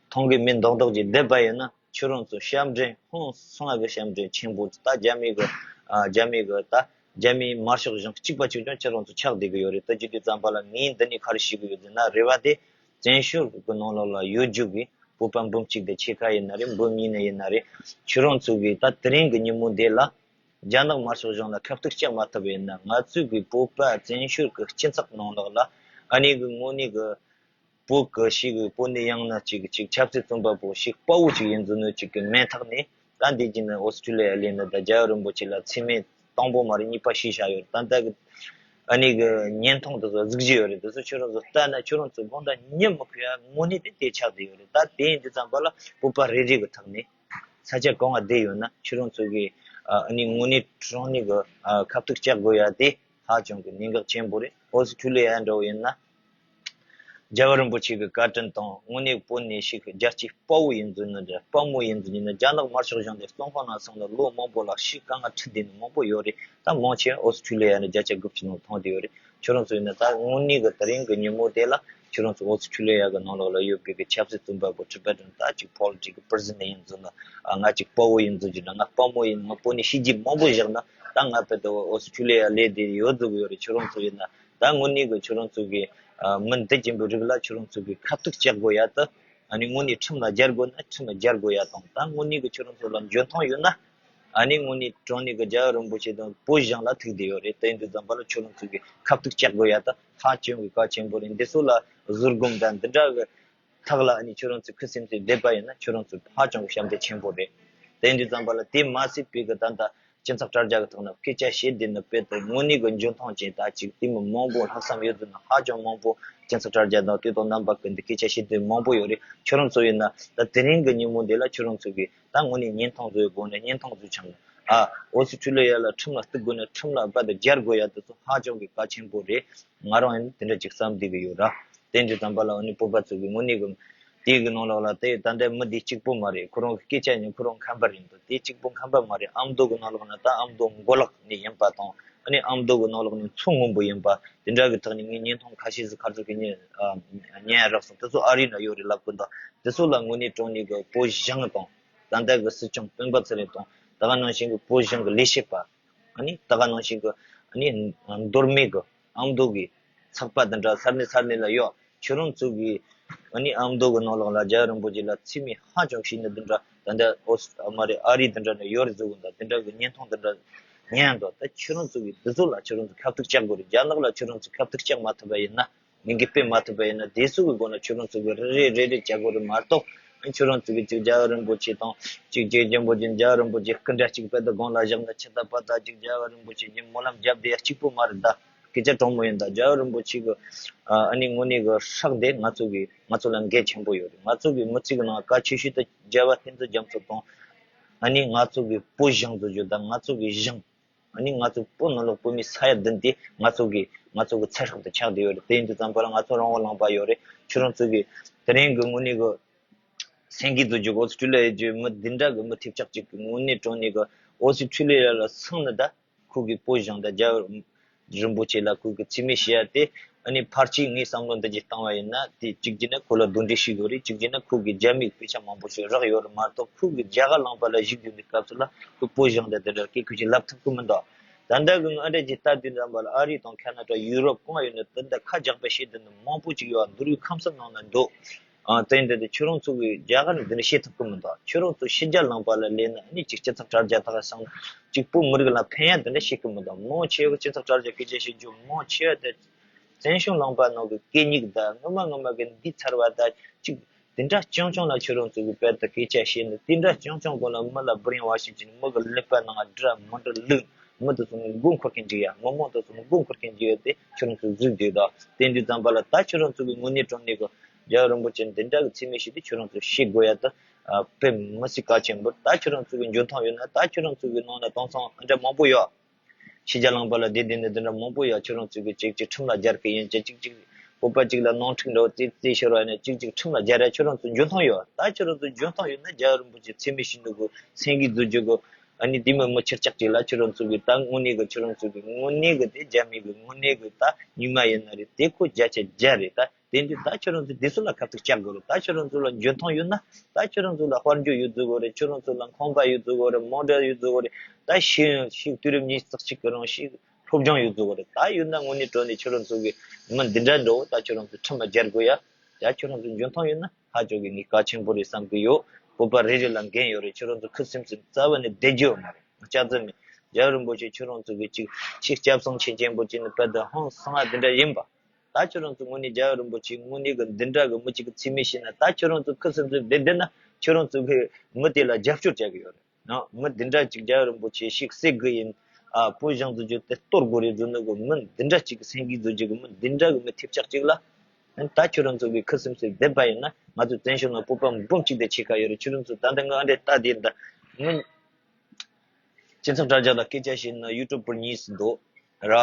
མཐོང་གི་མེད་མདོག་མདོག་ཅིག་བསྡད་པ་ཡིན་ན་ཁྱོད་རང་ཚོ་ཞབས་འདྲེན་ཧང་སང་གི་ཞབས་འདྲེན་ཆེན་པོ་ད་རྒྱ་མི་གི་ཨ་རྒྱ་མི་གི་ད་རྒྱ་མིའི་དམར་ཤོག་གཞུང་གཅིག་པ་གཅིག་རྐྱང་ཁྱེད་རང་ཚོ་ཆགས་བསྡད་གི་ཡོད་རེད། ད་བྱེད་དུས་ཙམ་པ་ལ་ངས་འདི་ནས་ག་རེ་ཞུ་གི་ཡོད་ཟེར་ན་རེ་བ་དེ་བཙན་བྱོལ་གི་ནང་ལོགས་ལ་ཡོད་རྒྱུ་གི་བོད་པ་འབུམ་གཅིག་དང་ཕྱེད་ཀ་ཡིན་ན་རེད། འབུམ་གཉིས་ནས་ཡིན་ན་རེད། ཁྱེད་རང་ཚོ་གི་ད་དེ་རིང་གི་ཉིན་མོ་འདི་ལ་རྒྱ་ནག་དམར་ཤོག་གཞུང་ལ་ཁ་གཏུག་རྒྱག་མ་ཐུབ་པ་ཡིན་ན་ང་ཚོ་གི་བོད་པ་བཙན་བྱོལ་གི་སྤྱི་ཚོགས་ནང་ལོགས་ལ་ཨ་ནི་གི་དངོས་གནས་གི་བོད་གི་ཞིག་གི་བོད་ནས་ཡང་ན་ཅིག་ཅིག་ཆབ་སྲིད་བཙོན་པ་པོ་ཞིག་དཔའ་བོ་ཅིག་ཡིན་ཚུལ་ནི་ཅིག་གི་མེད་ཐག་ནས་ད་འདི་གྱིན་ནི་ཨོ་སི་ཁྲུ་ལི་ཡ་ལས་ནི་ད་རྒྱལ་བ་རིན་པོ་ཆེ་ལ་མཚན་སྨད་དང་པོ་མ་རེད་གཉིས་པ་ཞུས་བཞག་ཡོད་རེད། ད་ལྟ་གི་ཨ་ནི་གི་བརྙན་ཐུང་དེ་ཚོ་གཟིགས་ཀྱི་ཡོད་རེད། དེ་ཚོ་ཁྱོད་རང་ཚོ་ལྟ་ན་ཁྱོད་རང་ཚོ་དགོངས་དག་ཉན་མི་ཁུག་ཡ་དངོས་གནས་དེ་དེ་ཆགས་བསྡད་ཡོད་རེད། ད་དེ་ཡིན་དུས་ཙམ་པ་ལ་བོད་པ་རེ་རེ་གི་ཐོག་ནས་ས་ཆ་གང་ང་བསྡད་ཡོད་ན་ཁྱོད་རང་ཚོ་གི་ཨ་ནི་དངོས་གནས་དྲང་གནས་གི་ཁ་གཏུག་རྒྱག་དགོས་ཡ་དེ་ཧ་ཅང་གི་གནད་འགག་ཆེན་པོ་རེད། ཨོ་སི་ཁྲུ་ལི་ཡ་འདྲ་བོ་ཡིན་ན། རྒྱལ་བ་རིན་པོ་ཆེ་གི་བཀའ་དྲིན་དང་དངོས་གནས་བོད་ནས་ཞིག་རྒྱལ་གཅེས་དཔའ་བོ་ཡིན་ཟིན་ནི་འདྲ། དཔའ་མོ་ཡིན་ཟིན་ནི་རྒྱ་ནག་དམར་ཤོག་གཞུང་དེ་བཙོན་ཁང་ནང་སོང་ནས་ལོ་མང་པོ་ལ་ཤི་དཀའ་ངལ་འཕྲད་བསྡད་ནི་མང་པོ་ཡོད་རེད། ད་མང་ཆེ་ཨོ་སི་ཁྲུ་ལི་ཡ་ནས་བརྒྱ་ཆ་དགུ་བཅུ་ནང་མཐོང་བསྡད་ཡོད་རེད། ཁྱོད་རང་ཚོ་ཡིན་ན་ད་དངོས་གནས་གི་དེ་རིང་གི་ཉིན་མོ་དེ་ལ་ཁྱོད་རང་ཚོ་ཨོ་སི་ཁྲུ་ལི་ཡ་གི་ནང་ལོགས་ལ་ཡོད་པའི་གི་ཆབ་སྲིད་བཙོན་པ་པོ་ཊི་བེ་ཊན་ད་ཅིག་པོ་ལི་ཊི་ཀལ་པི་རི་ཟི་ནེར་ཡིན་ཟིན་ན། ང་ཅིག་དཔའ་བོ་ཡིན་ཟིན་གྱི་ན། ང་དཔའ་མོ་ཡིན། ང་བོད་ནས་ཤི་རྒྱུ་མང་པོ་བཞག་ན། ད་ང་དཔེ་དེ་ཨོ་སི་ཁྲུ་ལི་ཡ་ལས་དེ་ཡོད་ཟིག་ཡོད་རེད། ཁྱོད་རང་ཚོ་ཡིན་ན་ད་དངོས་གནས་གི་ཁྱོད་རང་ཚོ་གི་ཨ་མི་འདི་ཅན་པོའི་རིགས་ལ་ཁྱོད་རང་ཚོ་གི་ཁ་ཐུག་བཅག་དགོས་ཡ་ད། ཨ་ནི་དངོས་གནས་ཁྲིམས་ལ་སྦྱར་དགོས་ན་ཁྲིམས་ལ་སྦྱར་དགོས་ཡ་དང་། ད་དངོས་གནས་གི་ཁྱོད་རང་ཚོ་ལ་འཇོན་ཐང་ཡོད་ན། ཨ་ནི་དངོས་གནས་དྲང་གནས་གི་རྒྱལ་བ་རིན་པོ་ཆེ་དང་བོད་གཞུང་ལ་ཐུག་བསྡད་ཡོད་རེད། དེ་ཡིན་དུས་ཙམ་པ་ལ་ཁྱོད་རང་ཚོ་གི་ཁ་ཐུག་བཅག་དགོས་ཡ་ད་ཧ་ཅང་གི་གལ་ཆེན་པོ་རེད། འདི་ཚོ་ལ་ཟུར་སྒོམ་དང་འདི་འདྲ་གི་ཐག་ལ་ཨ་ནི་ཁྱོད་རང་ཚོ་ཁུ་སིམ་སིམ་བསྡད་པ་ཡིན་ན་ཁྱོད་རང་ཚོ་ཧ་ཅང་གི་ཞབས་འདེགས་ཆེན་པོ་རེད། དེ་ཡིན་དུས་ཙམ་པ་ལ་དེ་མ་ཟད་པའི་གི་ད་ལྟ་སྤྱི་ཚོགས་དྲ་རྒྱ་གི་ཐོག་ན་སྐད་ཆ་བཤད་བསྡད་ནི་དཔེ་དེ་དངོས་གནས་གི་འཇོན་ཐང་ཅན་ད་ཅིག་དེ་མི་མང་པོ་ལྷག་བསམ་ཡོད་དུས་ན་ཧ་ཅང་མང་པོ་སྤྱི་ཚོགས་དྲ་རྒྱ་དང་དེ་དང་རྣམ་པ་ཀུན་ཏུ་སྐད་ཆ་བཤད་དུས་མང་པོ་ཡོད་རེད། ཁྱོད་རང་ཚོ་ཡིན་ན་ད་དེ་རིང་གི་ཉིན་མོ་འདི་ལ་ཁྱོད་རང་ཚོ་གིས་ད་དངོས་གནས་བརྙན་ཐུང་བཟོ་དགོས་ན་བརྙན་ཐུང་བཟོ་ཆོག་ན། ཨ་ཨོ་སི་ཁྲུ་ལི་ཡ་ལ་ཁྲིམས་ལ་གཏུག་དགོས་ན་ཁྲིམས་ལ་རྦད་དེ་སྦྱར་དགོས་ཡ་དེ་ཚོ་ཧ་ཅང་གི་གལ་ཆེན་པོ་རེད། ང་རང་ཡང་དེ་འདྲ་ཅིག་བསམ་བསྡད་གི་ཡོད་ར། དེ་འདྲ་དམ་པ་ལ་ཨ་ནི་བོད་པ་ཚོ་གི་དངོས་གནས་གི་དེའི་གི་ནང་ལོགས་ལ་དེ་ད་ལྟ་མི་འདི་གཅིག་པོ་མ་རེད། ཁོ་རང་གི་སྐད་ཆ་ནི་ཁོ་རང་ཁམས་པ་རེད་འདུག་དེ་གཅིག་པོ་ཁམས་པ་མ་རེད། ཨ་མདོ་གི་ནང་ལོགས་ན་ད་ཨ་མདོ་མགོ་ལག་ནས་ཡིན་པ་དང་། ཨ་ནི་ཨ་མདོ་གི་ནང་ལོགས་ནས་མཚོ་སྔོན་པོ་ཡིན་པ་དེ་འདྲ་གི་ཐོག་ནས་ངས་བརྙན་ཐུང་ཁ་ཤས་ཟིག་ཁ་ཐུག་གི་ཉན་ཉན་རག་སོང་། དེ་ཚོ་ཨ་རི་ན་ཡོད་རེད་ལབ་གི་འདུག་དེ་ཚོ་ལ་དངོས་གནས་དྲང་གནས་གི་བོད་གཞུང་དང་ད་ལྟ་གི་སྲིད་སྐྱོང་སྤེན་པ་ཚེ་རིང་དང་ད་ག་ནང་བཞིན་གི་བོད་གཞུང་གི་ལས་བྱེད་པ། ཨ་ནི་ད་ག་ནང་བཞིན་གི་ཨ་ནི་མདོ་སྨད་གི་ཨ་མདོ་གི་ཚགས་པར་དེ་འདྲ་ས་གནས་ས་གནས་ལ་ཡོད། ཁྱོད་རང་ཚོ་གི་ཨ་ནི་ཨ་མདོ་གི་ནང་ལོགས་ལ་རྒྱལ་བ་རིན་པོ་ཆེ་ལ་མཚན་སྨད་ཧ་ཅང་ཞུས་ནས་དེ་འདྲ་ད་ལྟ་ཨོ་སི་ཨ་མ་རེད་ཨ་རི་དེ་འདྲ་ནས་ཡོད་རེད་ཟེར་གི་འདུག་དེ་འདྲ་གི་བརྙན་ཐུང་དེ་འདྲ་ཉན་འདུག་ད་ཁྱོད་རང་ཚོ་གི་འདི་ཚོ་ལ་ཁྱོད་རང་ཚོ་ཁ་ཐུག་བཅག་དགོས་རེད། རྒྱ་ནག་ལ་ཁྱོད་རང་ཚོ་ཁ་ཐུག་བཅག་མ་ཐུབ་པ་ཡིན་ན། མི་འགས་དཔེ་མ་ཐུབ་པ་ཡིན་ན་དེ་ཚོ་གི་སྒོ་ནས་ཁྱོད་རང་ཚོ་གི་རེ་རེ་རེ་རེ་བྱ་དགོས་རེད་མ་གཏོགས། ཁྱོད་རང་ཚོ་གི་ཅིག་རྒྱལ་བ་རིན་པོ་ཆེ་དང་ཅིག་ཅིག་རྒྱལ་པོ་ཅིག་རྒྱལ་བ་རིན་པོ་ཆེ་སྐུ་འདྲ་ཅིག་དཔེ་དེ་སྒང་ལ་བཞག་ན་ཆི་ད་པ་ད་ཅིག་རྒྱལ་བ་རིན་པོ་ཆེ་གི་སྨོན་ལམ་རྒྱབ་བསྡད་ཡ་གཅིག་པོ་མ་རེད་ད། སྐད་ཆ་དྲང་མོ་ཡིན་ད། རྒྱལ་བ་རིན་པོ་ཆེ་གི་ཨ་ནི་དངོས་གནས་གི་སྲོག་དེ་ང་ཚོ་གི་ང་ཚོ་ལ་འགན་ཆེན་པོ་ཡོད་རེད། ང་ཚོ་གི་མི་ཚེ་གི་ནང་གལ་ཆེ་ཤོས་དེ་རྒྱལ་བ་བསྟན་འཛིན་རྒྱ་མཚོ་དང་། ཨ་ནི་ང་ཚོ་གི་བོད་གཞུང་དུ་བརྗོད་ད་ང་ཚོ་གི་གཞུང་། ཨ་ནི་ང་ཚོ་བོད་ནང་ལོགས་བོད་མི་ས་ཡ་བདུན་དེ་ང་ཚོ་གི་ང་ཚོ་གི་ཚེ་སྲོག་ཏུ་ཆགས་བསྡད་ཡོད་རེད། དེ་ཡིན་དུས་ཙམ་པ་ལ་ང་ཚོ་རང་དབང་ལུང་པ་ཡོད་རེད། ཁྱོད་རང་ཚོ་གི་དེ་རིང་གི་དངོས་གནས་གི་སེང་གེ་རྡོ་རྗེ་ཨོ་སི་ཁྲུ་ལི་ཡ་བརྗོད་མི་འདི་འདྲ་གི་མི་ཐེབས་ཆག་ཅིག་གི་དངོས་གནས་དྲང་གནས་གི་ཨོ་སི་ཁྲུ་ལི་ཡ་ལ་སོང་ནི་ད་ཁོ་གི་བོད་གཞུང་དང་རྒྱལ་བ་རིན་པོ་ཆེ་ལ་ཁོ་གི་མཚན་སྨད་ཞུ་ཡ་དེ། ཨ་ནི་ཕལ་ཆེར་ངས་བསམ་བློ་འདི་གཅིག་བཏང་བ་ཡིན་ན་དེ་གཅིག་བྱས་ན་ཁོ་ལ་གདོན་འདྲེ་ཞིག་ཡོད་རེད། གཅིག་བྱས་ན་ཁོ་གི་རྒྱ་མིའི་དཔེ་ཆ་མང་པོ་ཞིག་རག་ཡོད་རེད་མ་གཏོགས་ཁོ་གི་རྒྱ་གར་ལུང་པ་ལ་བཞུགས་ཡོད་པའི་སྐབས་སུ་ལ་ཁོ་བོད་གཞུང་དང་དེ་འདྲ་སྐད་ཁུ་ཅིག་ལབ་ཐུབ་ཀྱི་མི་འདུག་ད་ལྟ་གི་ང་འདྲ་ཅིག་ལྟ་དུས་ཙམ་པ་ལ་ཨ་རི་དང་ཁ་ན་ཌ་ཡུ་རོབ་གང་ཡོད་ན་དེ་འདྲ་ཁ་རྒྱག་པ་བྱེད་དུས་ནི་མང་པོ་ཅིག་ཡོད། མདོ་དབུས་ཁམས་གསུམ་ནང་ན་འདུག་ཨ་དེ་འདྲ་དེ་ཁྱོད་རང་ཚོ་གི་རྒྱ་གར་ནས་འདི་འདྲ་བཤད་ཐུབ་ཀྱི་མི་འདུག་ཁྱོད་རང་ཚོ་ཕྱི་རྒྱལ་ལུང་པ་ལ་སླེབས་ན་ཨ་ནི་ཅིག་སྤྱི་ཚོགས་དྲ་རྒྱ་དག་སང་ཅིག་བོད་མི་རིགས་ལ་ཕན་ཡ་འདི་འདྲ་བཤད་ཀྱི་མི་འདུག་མང་ཆེ་བ་སྤྱི་ཚོགས་དྲ་རྒྱ་སྐད་ཆ་བཤད་རྒྱུ་མང་ཆེ་བ་དེ་བཙན་བྱོལ་ལུང་པ་ནང་གི་གད་སྙིགས་དང་ངོ་མ་ངོ་མ་གི་འདི་ཚར་བ་དང་ཅིག་དེ་འདྲ་རྐྱང་རྐྱང་ལ་ཁྱོད་རང་ཚོ་གི་དཔེ་དེ་སྐད་ཆ་བཤད་ནས་དེ་འདྲ་རྐྱང་རྐྱང་སྒང་ལ་མི་ལ་བུ་རིང་བ་ཞིག་བྱས་ནས་མི་གི་ཀླད་པ་ནང་འདྲ་མི་འདྲ་བླུགས། མི་དེ་ཚོ་མགོ་འཁོར་མཁན་ཅིག་ཡ། མི་མང་དེ་ཚོ་མགོ་འཁོར་མཁན་ཅིག་ཡོད་དེ་ཁྱོད་རང་ཚོ་གཟིགས་བསྡད་དང་། དེ་འདྲའི་ཙམ་པ་ལ་ད་ཁྱོད་རང་ཚོ་གི་དངོས་གནས་དྲང་གནས་གི་རྒྱལ་བ་རིན་པོ་ཆེ་འདི་འདྲ་གི་མཚན་སྨད་ཞིག་དེ་ཁྱོད་རང་ཚོ་ཤེས་དགོས་ཡ་ད། ཨ་དཔེ་མི་སྲིད་གལ་ཆེན་པོ། ད་ཁྱོད་རང་ཚོ་གི་འཇོན་ཐང་ཡོད་ན་ད་ཁྱོད་རང་ཚོ་གི་ནང་ན་དེང་སང་འདྲ་མང་པོ་ཡོད། ཕྱི་རྒྱལ་ལུང་པ་ལ་བསྡད་བསྡད་ནས་འདི་འདྲ་མང་པོ་ཡོད། ཁྱོད་རང་ཚོ་གི་ཅིག་ཅིག་ཁྲིམས་ལ་སྦྱར་གི་ཡིན། ཅིག་ཅིག་ཅིག་བོད་པ་ཅིག་ལ་ནོར་འཁྲུལ་འདྲ་བོ་རྩིས་རྩིས་ཤོར་བ་ནས་ཅིག་ཅིག་ཁྲིམས་ལ་སྦྱར་ཡ་ཁྱོད་རང་ཚོ་འཇོན་ཐང་ཡོད། ད་ཁྱོད་རང་ཚོ་འཇོན་ཐང་ཡོད་ན་རྒྱལ་བ་རིན་པོ་ཆེ་མཚན་སྨད་ཞུ་འདུག་གོ། སེང་གེ་རྡོ་རྗེ་གོ། ཨ་ནི་དེ་མི་མི་ཁྱུ་ཅག་ཅིག་ལ་ཁྱོད་རང་ཚོ་གི་ད་དངོས་གནས་གི་ཁྱོད་རང་ཚོ་གི་དངོས་གནས་གི་དེ་རྒྱ་མི་གི་དངོས་གནས་གི་ད་ཉི་མ་ཡིན་ན་རེད། དེ་ཁོ་བརྒྱ་ཆ་བརྒྱ་རེད། ད་དེ་འདི་ད་ཁྱོད་རང་ཚོ་དེ་ཚོ་ལ་ཁ་ཐུག་བཅག་དགོས་རེད། ད་ཁྱོད་རང་ཚོ་ལ་འཇོན་ཐང་ཡོད་ན་ད་ཁྱོད་རང་ཚོ་ལ་དཔལ་འབྱོར་ཡོད་ཚོད་གོ་རེད། ཁྱོད་རང་ཚོ་ལ་ཁང་པ་ཡོད་ཚོད་གོ་རེད། མོ་ཊ་ཡོད་ཚོད་གོ་རེད། ད་ཤི་ཤི་དུས་རབས་ཉི་ཤུ་རྩ་གཅིག་གི་རིང་ཤི་སློབ་སྦྱོང་ཡོད་ཚོད་གོ་རེད། ད་ཡོད་ན་དངོས་གནས་དྲང་གནས་ཁྱོད་རང་ཚོ་གི་མི་འདི་འདྲ་འགྲོ་ད་ཁྱོད་རང་ཚོ་ཁྲིམས་ལ་སྦྱར་དགོས་ཡ། ཡ་ཁྱོད་རང་ཚོ་འཇོན་ཐང་ཡོད་ན་ཧ་ཅང་གི་ངས་གལ་ཆེན་པོ་རེད་བསམ་གི་ཡོད། བོད་པ་རེ་རེ་ལ་འགན་ཡོད་རེད། ཁྱོད་རང་ཚོ་ཁུ་སིམ་སིམ་རྩ་བ་ནས་བསྡད་རྒྱུ་ཡོད་མ་རེད། སྐྱག་རྫུན་མེད། རྒྱལ་བ་རིན་པོ་ཆེ་ཁྱོད་རང་ཚོ་གི་ཅིག་ཅིག་སྐྱབས་སེམས་ཆེན་ཆེན་པོ་ཅིག་ནི་དཔེ་དེ་ཧང་སང་ང་དེ་འདྲ་ཡིན་པ། ད་ཁྱོད་རང་ཚོ་དངོས་གནས་རྒྱལ་བ་རིན་པོ་ཆེ་དངོས་གནས་གི་འདི་འདྲ་གི་མི་གཅིག་གི་མཚན་སྨད་ཤེས་ན་ད་ཁྱོད་རང་ཚོ་ཁུ་སིམ་སིམ་བསྡད་བསྡད་ན་ཁྱོད་རང་ཚོ་གི་མི་དེ་ལ་རྒྱབ་སྐྱོར་བྱ་གི་ཡོད་རེད། ཨ་མི་འདི་འདྲ་ཅིག་རྒྱལ་བ་རིན་པོ་ཆེ་ཞིག་བསད་དགོས་ཡིན། ཨ་བོད་གཞུང་དུ་བརྗོད་དེ་གཏོར་དགོས་རེད་བཟོ་ནི་གི་མི་འདི་འདྲ་ཅིག་གི་སེང་གེ་བཟོ་རྒྱུ་གི་མི་འདི་འདྲ་གི་མི་ཐེབས་ཆག་ཅིག་ལ། ཨ་ད་ཁྱོད་རང་ཚོ་གི་ཁུ་སིམ་སིམ་བསྡད་པ་ཡིན་ན་ང་ཚོ་བཙན་བྱོལ་ནང་བོད་པ་འབུམ་གཅིག་དེ་ཕྱེད་ཀ་ཡོད་རེད། ཁྱོད་རང་ཚོ་ད་ལྟ་ང་འདྲེ་ལྟ་དེ་ད་མི་སྤྱི་ཚོགས་དྲ་རྒྱ་ལ་སྐད་ཆ་བཤད་ན་ཡུ་ཊུབ་པར་གཉིས་སུ་འདུག་ར།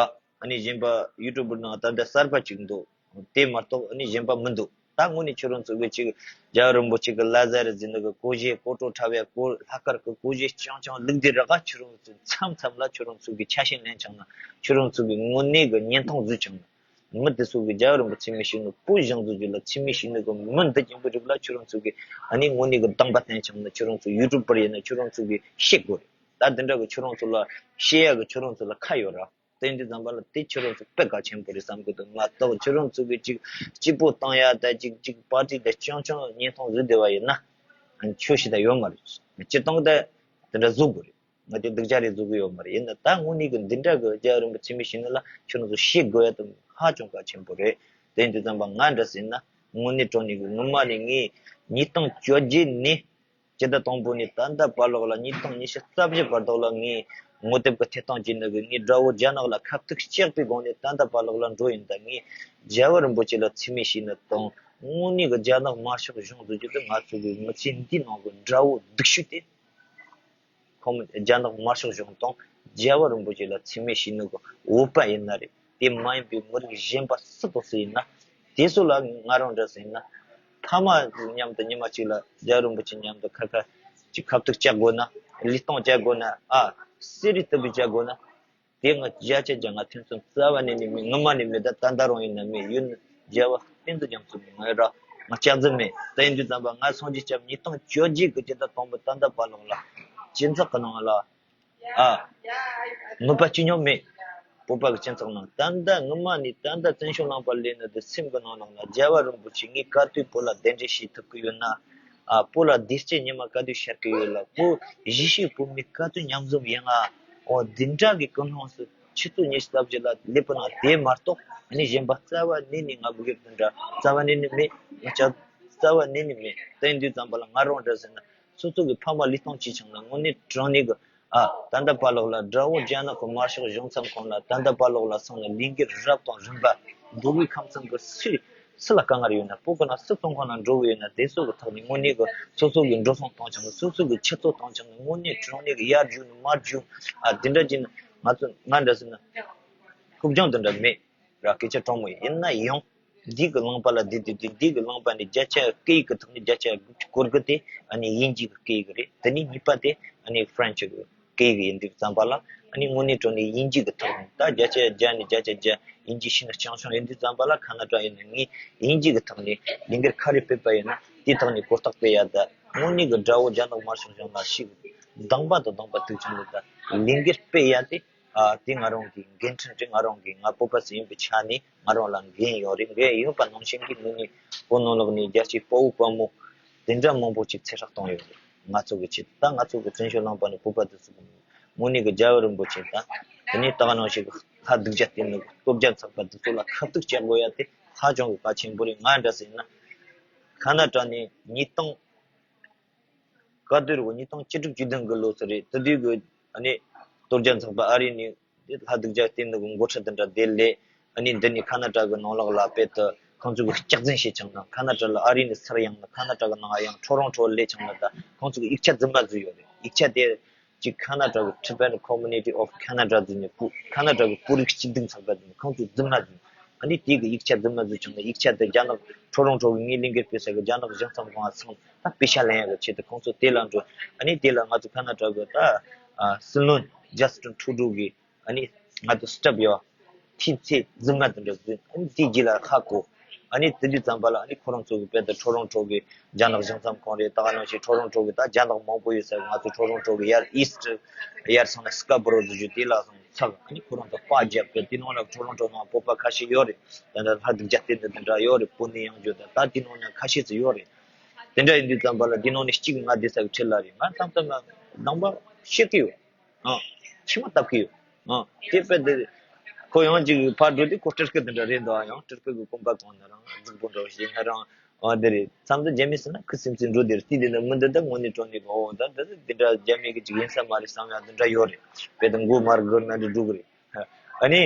ཨ་ནི་གཞན་པ་ཡུ་ཊུབ་པར་ནང་ད་ལྟ་གསར་པ་ཅིག་འདུག་དེ་མ་གཏོགས་ཨ་ནི་གཞན་པ་མི་འདུག་ད་དངོས་གནས་ཁྱོད་རང་ཚོ་གི་ཅིག་རྒྱལ་བ་རིན་པོ་ཆེ་གི་བླ་གཟའ་རི་ཟིན་ནི་གི་གོ་བཞེས་གོ་སྤྲོ་འཁྲབ་ཡ་གོ་ལྷག་དཀར་གི་གོ་བཞེས་རྐྱང་རྐྱང་ལུགས་འདི་ར་ག་ཁྱོད་རང་ཚོ་མཚམས་མཚམས་ལ་ཁྱོད་རང་ཚོ་གི་ཆ་ཤས་ལེན་བྱུང་ན། ཁྱོད་རང་ཚོ་གི་དངོས་གནས་གི་བརྙན་ཐུང་བཟོས་བྱུང་ན། མི་དེ་ཚོ་གི་རྒྱལ་བ་རིན་པོ་ཆེ་མི་ཤེས་ནི་བོད་ཞང་ཚོ་རྒྱུད་ལ་ཆེ་མི་ཤེས་ནི་གི་མི་འདི་ཅན་པོ་རིགས་ལ་ཁྱོད་རང་ཚོ་གི་ཨ་ནི་དངོས་གནས་གི་སྡང་པ་བསྟན་བྱུང་ན། ཁྱོད་རང་ཚོ་ཡུ་ཊུབ་པར་ཡིན་ན་ཁྱོད་རང་ཚོ་གི་ཤེས་དགོས་རེད། ད་འདི་འདྲ་གི་ཁྱོད་རང་ཚོ་ལ་ཤེས་ཡ་གི་ཁྱོད་རང་ཚོ་ལ་ཁ་ཡོད་ར། དེ་འདི་ཙམ་པ་ལ་དེ་ཁྱོད་རང་ཚོ་དཔེ་གལ་ཆེན་པོ་རེད་བསམ་གི་འདུག་མ་གཏོགས་ཁྱོད་རང་ཚོ་གི་ཅིག་སྐྱིད་པོ་བཏང་ཡ་ད་ཅིག་ཅིག་པར་ཊི་ད་རྐྱང་རྐྱང་བརྙན་ཐུང་བཟོས་བསྡད་པ་ཡིན་ན། ཆོས་ཤིག་ད་ཡོད་མ་རེད། སྤྱིར་བཏང་ད་དེ་འདྲ་བཟོ་དགོས་རེད། ང་དེ་སྡུག་ཅག་རེད་བཟོ་གི་ཡོད་མ་རེད། ཡིན་ན་ད་དངོས་གནས་གི་འདི་འདྲ་གི་རྒྱལ་བ་རིན་པོ་ཆེ་མི་ཤེས་ནི་ལ་ཁྱོད་རང་ཚོ་ཤེས་དགོས་ཡ་དེ་ཧ་ཅང་གལ་ཆེན་པོ་རེད། དེ་འདི་ཙམ་པ་ང་འདྲ་ཟེར་ན་དངོས་གནས་དྲང་གནས་གི་ངོ་མ་ནས་ངས་ཉིས་སྟོང་བཅོ་བརྒྱད་ནས། སྤྱི་ཟླ་དང་པོ་ནས་ད་ལྟ་བར་ལོགས་ལ་ཉིས་སྟོང་ཉི་ཤུ་རྩ་བཞི་བར་ཐོག་ལ་ངས་ངོ་དེབ་ཀྱི་ཐད་གཏོང་བྱས་ནི་གི་ངས་དགྲ་བོ་རྒྱ་ནག་ལ་ཁ་ཐུག་གཅོག་པའི་སྒང་ནས་ད་ལྟ་བར་ལོགས་ལ་འགྲོ་ཡིན། ད་ངས་རྒྱལ་བ་རིན་པོ་ཆེ་ལ་མཚན་སྨད་བྱས་ནི་དང་དངོས་གནས་གི་རྒྱ་ནག་དམར་ཤོག་གཞུང་བཟོ་རྒྱུ་དེ་ང་ཚོ་གི་མི་ཚེ་འདིའི་ནང་གི་དགྲ་བོ་སྡུག་ཤོས་དེ། ཁོང་རྒྱ་ནག་དམར་ཤོག་གཞུང་དང་རྒྱལ་བ་རིན་པོ་ཆེ་ལ་མཚན་སྨད་བྱས་ནི་གི་འོས་པ་ཡིན་ན་རེད། དེ་མ་ཡིན་པའི་མི་རིགས་གཞན་པ་སུ་དང་སུ་ཡིན་ན། དེ་ཚོ་ལ་ང་རང་འདྲ་ཟེར་ན། ཕ་མ་མཉམ་དུ་ཉི་མ་གཅིག་ལ་རྒྱལ་བ་རིན་པོ་ཆེ་མཉམ་དུ་ཁ་ཁ་ཅིག་ཁ་ཐུག་བཅག་དགོས་ན། ལུས་སྟོང་བཅག་དགོས་ན། ཨ། གསེར་རི་ལྟ་བུ་བཅག་དགོས་ན། དེ་ང་བརྒྱ་ཆ་བརྒྱ་ང་ཐེ་ཚོམ་རྩ་བ་ནས་ནས་མེད། ངོ་མ་ནས་མེད། ད་ད་ལྟ་རང་ཡིན་ན་མེད། ཡུན་རྒྱལ་བ་བསྟན་འཛིན་རྒྱ་མཚོ་མེད། ང་ར་ང་སྐྱག་རྫུན་མེད། ད་ཡིན་དུས་ཙམ་པ་ང་སངས་རྒྱས་སྐྱབས་ཉིས་སྟོང་བཅོ་བརྒྱད་གི་སྤྱི་ཟླ་དང་པོ་ད་ལྟ་བར་ལོགས་ལ་སྤྱི་ཚོགས་ཀྱི་ནང་ལ། ཨ། ནུས་པ་ཅི་ཉུང་མེད། བོད་པ་གི་སྤྱི་ཚོགས་ནང་ད་ལྟ་ངོ་མ་ནས་ད་ལྟ་བཙན་བྱོལ་ནང་པ་ལས་ནི་དེ་སེམས་ཀྱི་ནང་ནང་ལ་རྒྱལ་བ་རིན་པོ་ཆེ་ངས་ག་དུས་བོད་ལ་གདན་འདྲེན་བྱེད་ཐུབ་ཀྱི་ཡོད་ན། ཨ། བོད་ལ་བདེ་སྐྱིད་ཉི་མ་ག་དུས་ཤར་གྱི་ཡོད་ལ། བོད་གཞིས་བྱེས་བོད་མི་ག་དུས་མཉམ་འཛོམས་ཡོང་ང་། འོ་འདི་འདྲ་གི་ཀུན་སློང་སུ་ཆུ་ཚོད་ཉི་ཤུ་རྩ་བཞི་ལ་སླེབས་པ་ན་དེ་མ་གཏོགས་ཨ་ནི་གཞན་པ་རྩ་བ་ནས་ནས་ང་མི་དགེ་བ་འདི་འདྲ་རྩ་བ་ནས་ནས་མེད། ང་ཅག་རྩ་བ་ནས་ནས་མེད། དེ་ཡིན་དུས་ཙམ་པ་ལ་ང་རང་འདྲ་ཟེར་ན། སོ་སོ་གི་ཕ་མ་ལུས་སྟོང་བྱས་བྱུང་ན་དངོས་གནས་དྲང་གནས་གི། ཨ། ད་ལྟ་བར་ལོགས་ལ་དགྲ་བོ་རྒྱ་ནག་གི་དམར་ཤོག་གཞུང་མཚམས་ཁོངས་ལ་ད་ལྟ་བར་ལོགས་ལ་སོང་ནས་ལས་འགུལ་རབ་དང་རིམ་པ་འགྲོ་བའི་ཁམས་ཚན་གི་སུ་སུ་ལ་དཀའ་ངལ་ཡོད་ན། བོད་ཀྱི་ནང་སུ་བཙོན་ཁང་ནང་འགྲོ་གི་ཡོད་ན། དེ་ཚོ་གི་ཐོག་ནས་དངོས་གནས་གི་སོ་སོ་གི་འགྲོ་སོང་བཏང་བྱུང་ན། སོ་སོ་གི་ཆུ་ཚོད་བཏང་བྱུང་ན། དངོས་གནས་དྲང་གནས་གི་ཡར་རྒྱུག་ནི་མར་རྒྱུག་ཨ། དེ་འདྲ་བྱས་ན་ང་ཚོ་ང་འདྲ་ཟེར་ན་ཕུགས་རྒྱང་དེ་འདྲ་མེད། ར་སྐད་ཆ་དྲང་མོ་ཡིན་ན་ཡང་། འདི་གི་ལུང་པ་ལ་བསྡད་དུས་དུས་འདི་གི་ལུང་པ་ནས་བརྒྱ་ཆ་སྐད་ཡིག་གི་ཐོག་ནས་བརྒྱ་ཆ་དགུ་བཅུ་གོ་དགུ་དེ་ཨ་ནི་དབྱིན་ཇི་གི་སྐད་ཡིག་རེད། དེ་ནས་གཉིས་པ་དེ་ཨ་ནི་ཧྥ་རན་ཆི་གི་སྐད་ཡིག་ཡིན་དུས་ཙམ་པ་ལ། ཨ་ནི་དངོས་གནས་དྲང་གནས་དབྱིན་ཇི་གི་ཐོག་ནས་ད་བརྒྱ་ཆ་བརྒྱ་ནས་བརྒྱ་ཆ་བརྒྱ་དབྱིན་ཇི་ཤེས་ན་རྐྱང་རྐྱང་ཡིན་དུས་ཙམ་པ་ལ། ཁ་ན་ཌ་ཡིན་ན་ངས་དབྱིན་ཇི་གི་ཐོག་ནས་ལས་འགུལ་ག་རེ་སྤེལ་བ་ཡིན་ན་དེའི་ཐོག་ནས་གོ་རྟོགས་སྤེལ་ཡ། ད་དངོས་གནས་གི་དགྲ་བོ་རྒྱ་ནག་དམར་ཤོག་གཞུང་ལ་ཞིག་སྡང་པ་དང་སྡང་པ་དུག་ཅན་དུ་ད་ལས་འགུལ་སྤེལ་ཡ་དེ། ཨ། དེ་ང་རང་གི་འགན་འཁྲི་རེད། ང་རང་གི་ང་བོད་པ་ཞིག་ཡིན་པའི་ཆ་ནས་ང་རང་ལ་འགན་ཡོད་རེད། འགན་ཡོད་པ་ནང་བཞིན་གྱི་ངོས་ནས་བོད་ནང་ལོགས་ནས་རྒྱལ་གཅེས་དཔའ་བོ་དཔའ་མོ་དེ་འདྲ་མང་པོ་ཅིག་ཚེ་སྲོག་བཏང་ཡོད་རེད། ང་ཚོ་གི་ཆེད་དུ། ད་ང་ཚོ་གི་བཙན་བྱོལ་ནང་པ་ནས་བོད་པ་དེ་ཚོ་གི་ངོས་ནས་གི་རྒྱལ་བ་རིན་པོ་ཆེ་དང་། དེ་ནས་ད་ག་ནང་བཞིན་གི་ལྷ་སྡུག་ཅག་བསྟེན་ནི་སྟོབས་རྒྱལ་ཚོགས་པ་དེ་ཚོ་ལ་ཁ་ཐུག་བཅག་དགོས་ཡ་དེ་ཧ་ཅང་གི་གལ་ཆེན་པོ་རེད། ང་འདྲ་ཟེར་ན་ཁ་ན་ཌ་ནས་ཉིས་སྟོང་ག་དུས་རེད། ཉིས་སྟོང་བཅུ་དྲུག་བཅུ་བདུན་གི་ལོ་ཚོད་རེད། དེ་དུས་གི་ཨ་ནི་སྟོབས་རྒྱལ་ཚོགས་པ་ཨ་རི་ནས་དེ་ལྷ་སྡུག་ཅག་བསྟེན་ནི་གི་འགོ་ཁྲིད་དེ་འདྲ་དེ་སླེབས། ཨ་ནི་འདི་ནས་ཁ་ན་ཌ་གི་ནང་ལོགས་ལ་དཔེ་དེ་ཁོང་ཚོ་གི་སྐྱག་རྫུན་བྱས་བྱུང་ན། ཁ་ན་ཌ་ལ་ཨ་རི་ནས་ཚུར་ཡོང་ན། ཁ་ན་ཌ་གི་ནང་ཡང་ཊོ་རོན་ཊོ་སླེབས་བྱུང་ན། ད་ཁོང་ཚོ་གི་ཡིག་ཆ་རྫུན་མ་བཟོས་ཡོད་རེད། ཡིག་ཆ་དེ་གཅིག་ཁ་ན་ཌ་གི་Tibetan Community of Canada ཟེར་ནས་བོད་ཁ་ན་ཌ་གི་བོད་རིགས་སྤྱི་མཐུན་ཚོགས་པ་ཟེར་ནས་ཁོང་ཚོས་རྫུན་མ་བཟོས། ཨ་ནི་དེ་གི་ཡིག་ཆ་རྫུན་མ་བཟོས་བྱུང་ན། ཡིག་ཆ་དེ་རྒྱ་ནག་ཊོ་རོན་ཊོ་གི་ངའི་ལས་འགུལ་སྤེལ་ས་གི་རྒྱ་ནག་གཞུང་ཚབ་ཁང་ང་སོང་ད་པེ་ཤ་ལེན་ཡ་གི་ཆེད་དུ་ཁོང་ཚོ་དེ་ལ་འགྲོ། ཨ་ནི་དེ་ལ་ང་ཚོ་ཁ་ན་ཌ་གི་ད་ཨ་སྲིད་བློན་ཇ་སི་ཊིན་ཊུ་རུ་ཌོ་གི་ཨ་ནི་ང་ཚོ་སི་ཊབ་ཡོད། ཐེབས་རྩ་རྫུན་མ་དེ་འདྲ་བཟོས། ཨ་ནི་དེ་རྗེས་ལ་ཧ་གོ། ཨ་ནི་དེ་དུས་ཙམ་པ་ལ་ཨ་ནི་ཁོ་རང་ཚོ་གི་དཔེ་དེ་ཊོ་རོན་ཊོ་གི་རྒྱ་ནག་གཞུང་ཚབ་ཁང་རེད། ད་ག་ནང་བཞིན་ཊོ་རོན་ཊོ་གི་ད་རྒྱ་ནག་མང་པོ་ཡོད་ས་གི། ང་ཚོ་ཊོ་རོན་ཊོ་གི་ཡར་ཨི་སི་ཊི་ཡར་སོང་ན་སི་ཀ་བོ་རོ་ཟེར་རྒྱུ་དེ་ལ་སོང་ཚག་ཨ་ནི་ཁོ་རང་ཚོ་པར་བརྒྱབ་སྟེ། དེ་ནང་ལ་ཊོ་རོན་ཊོ་ནང་བོད་པ་ཁ་ཤས་ཡོད་རེད། ད་ལྟ་ལྷ་སྡུག་ཅག་བསྟེན་ནི་དེ་འདྲ་ཡོད་རེད། བོད་ནས་ཡོང་རྒྱུ་ད་ད་དེ་ནང་ནས་ཁ་ཤས་ཙམ་ཡོད་རེད། དེ་འདྲ་ཡིན་དུས་ཙམ་པ་ལ་དེ་ནང་ནས་གཅིག་ང་བསྡད་ས་གི་འཁྲིས་ལ་རེད། ང་མཚམས་མཚམས་ལ་སྡང་པ་བཤད་ཀྱི་ཡོད། ཨ། མཆི་མ་བཏབ་ཀྱི་ཡོད། ཨ། དེ་དཔེ་དེ་ཁོ་ཡང་ཅིག་ཕར་འགྲོ་དུས་ཁོ་སྤྲུལ་སྐུ་དེ་འདྲ་རེད་འདུག་ཨ། ཡང་སྤྲུལ་སྐུ་གི་གོན་པ་གང་ན་རང་རྫིག་པོ་འདྲ་བོ་ཞིག་ན་རང་། ཨ། དེ་རེད། མཚམས་དུ་རྒྱ་མི་ཟེར་ན་ཁུ་སིམ་སིམ་འགྲོ་དེ་རེད། དེ་དེ་འདྲ་མི་འདི་ད་དངོས་གནས་དྲང་གནས་གི། འོ་ད་འདི་དེ་འདྲ་རྒྱ་མི་གི་ཅིག་ཡིན་ས་མ་རེད་བསམ་ཡ་དེ་འདྲ་ཡོད་རེད། དཔེ་དེ་མགོ་མར་སྒུར་ན་འདྲ་འགྲོ་གི་རེད། ཨ་ནི།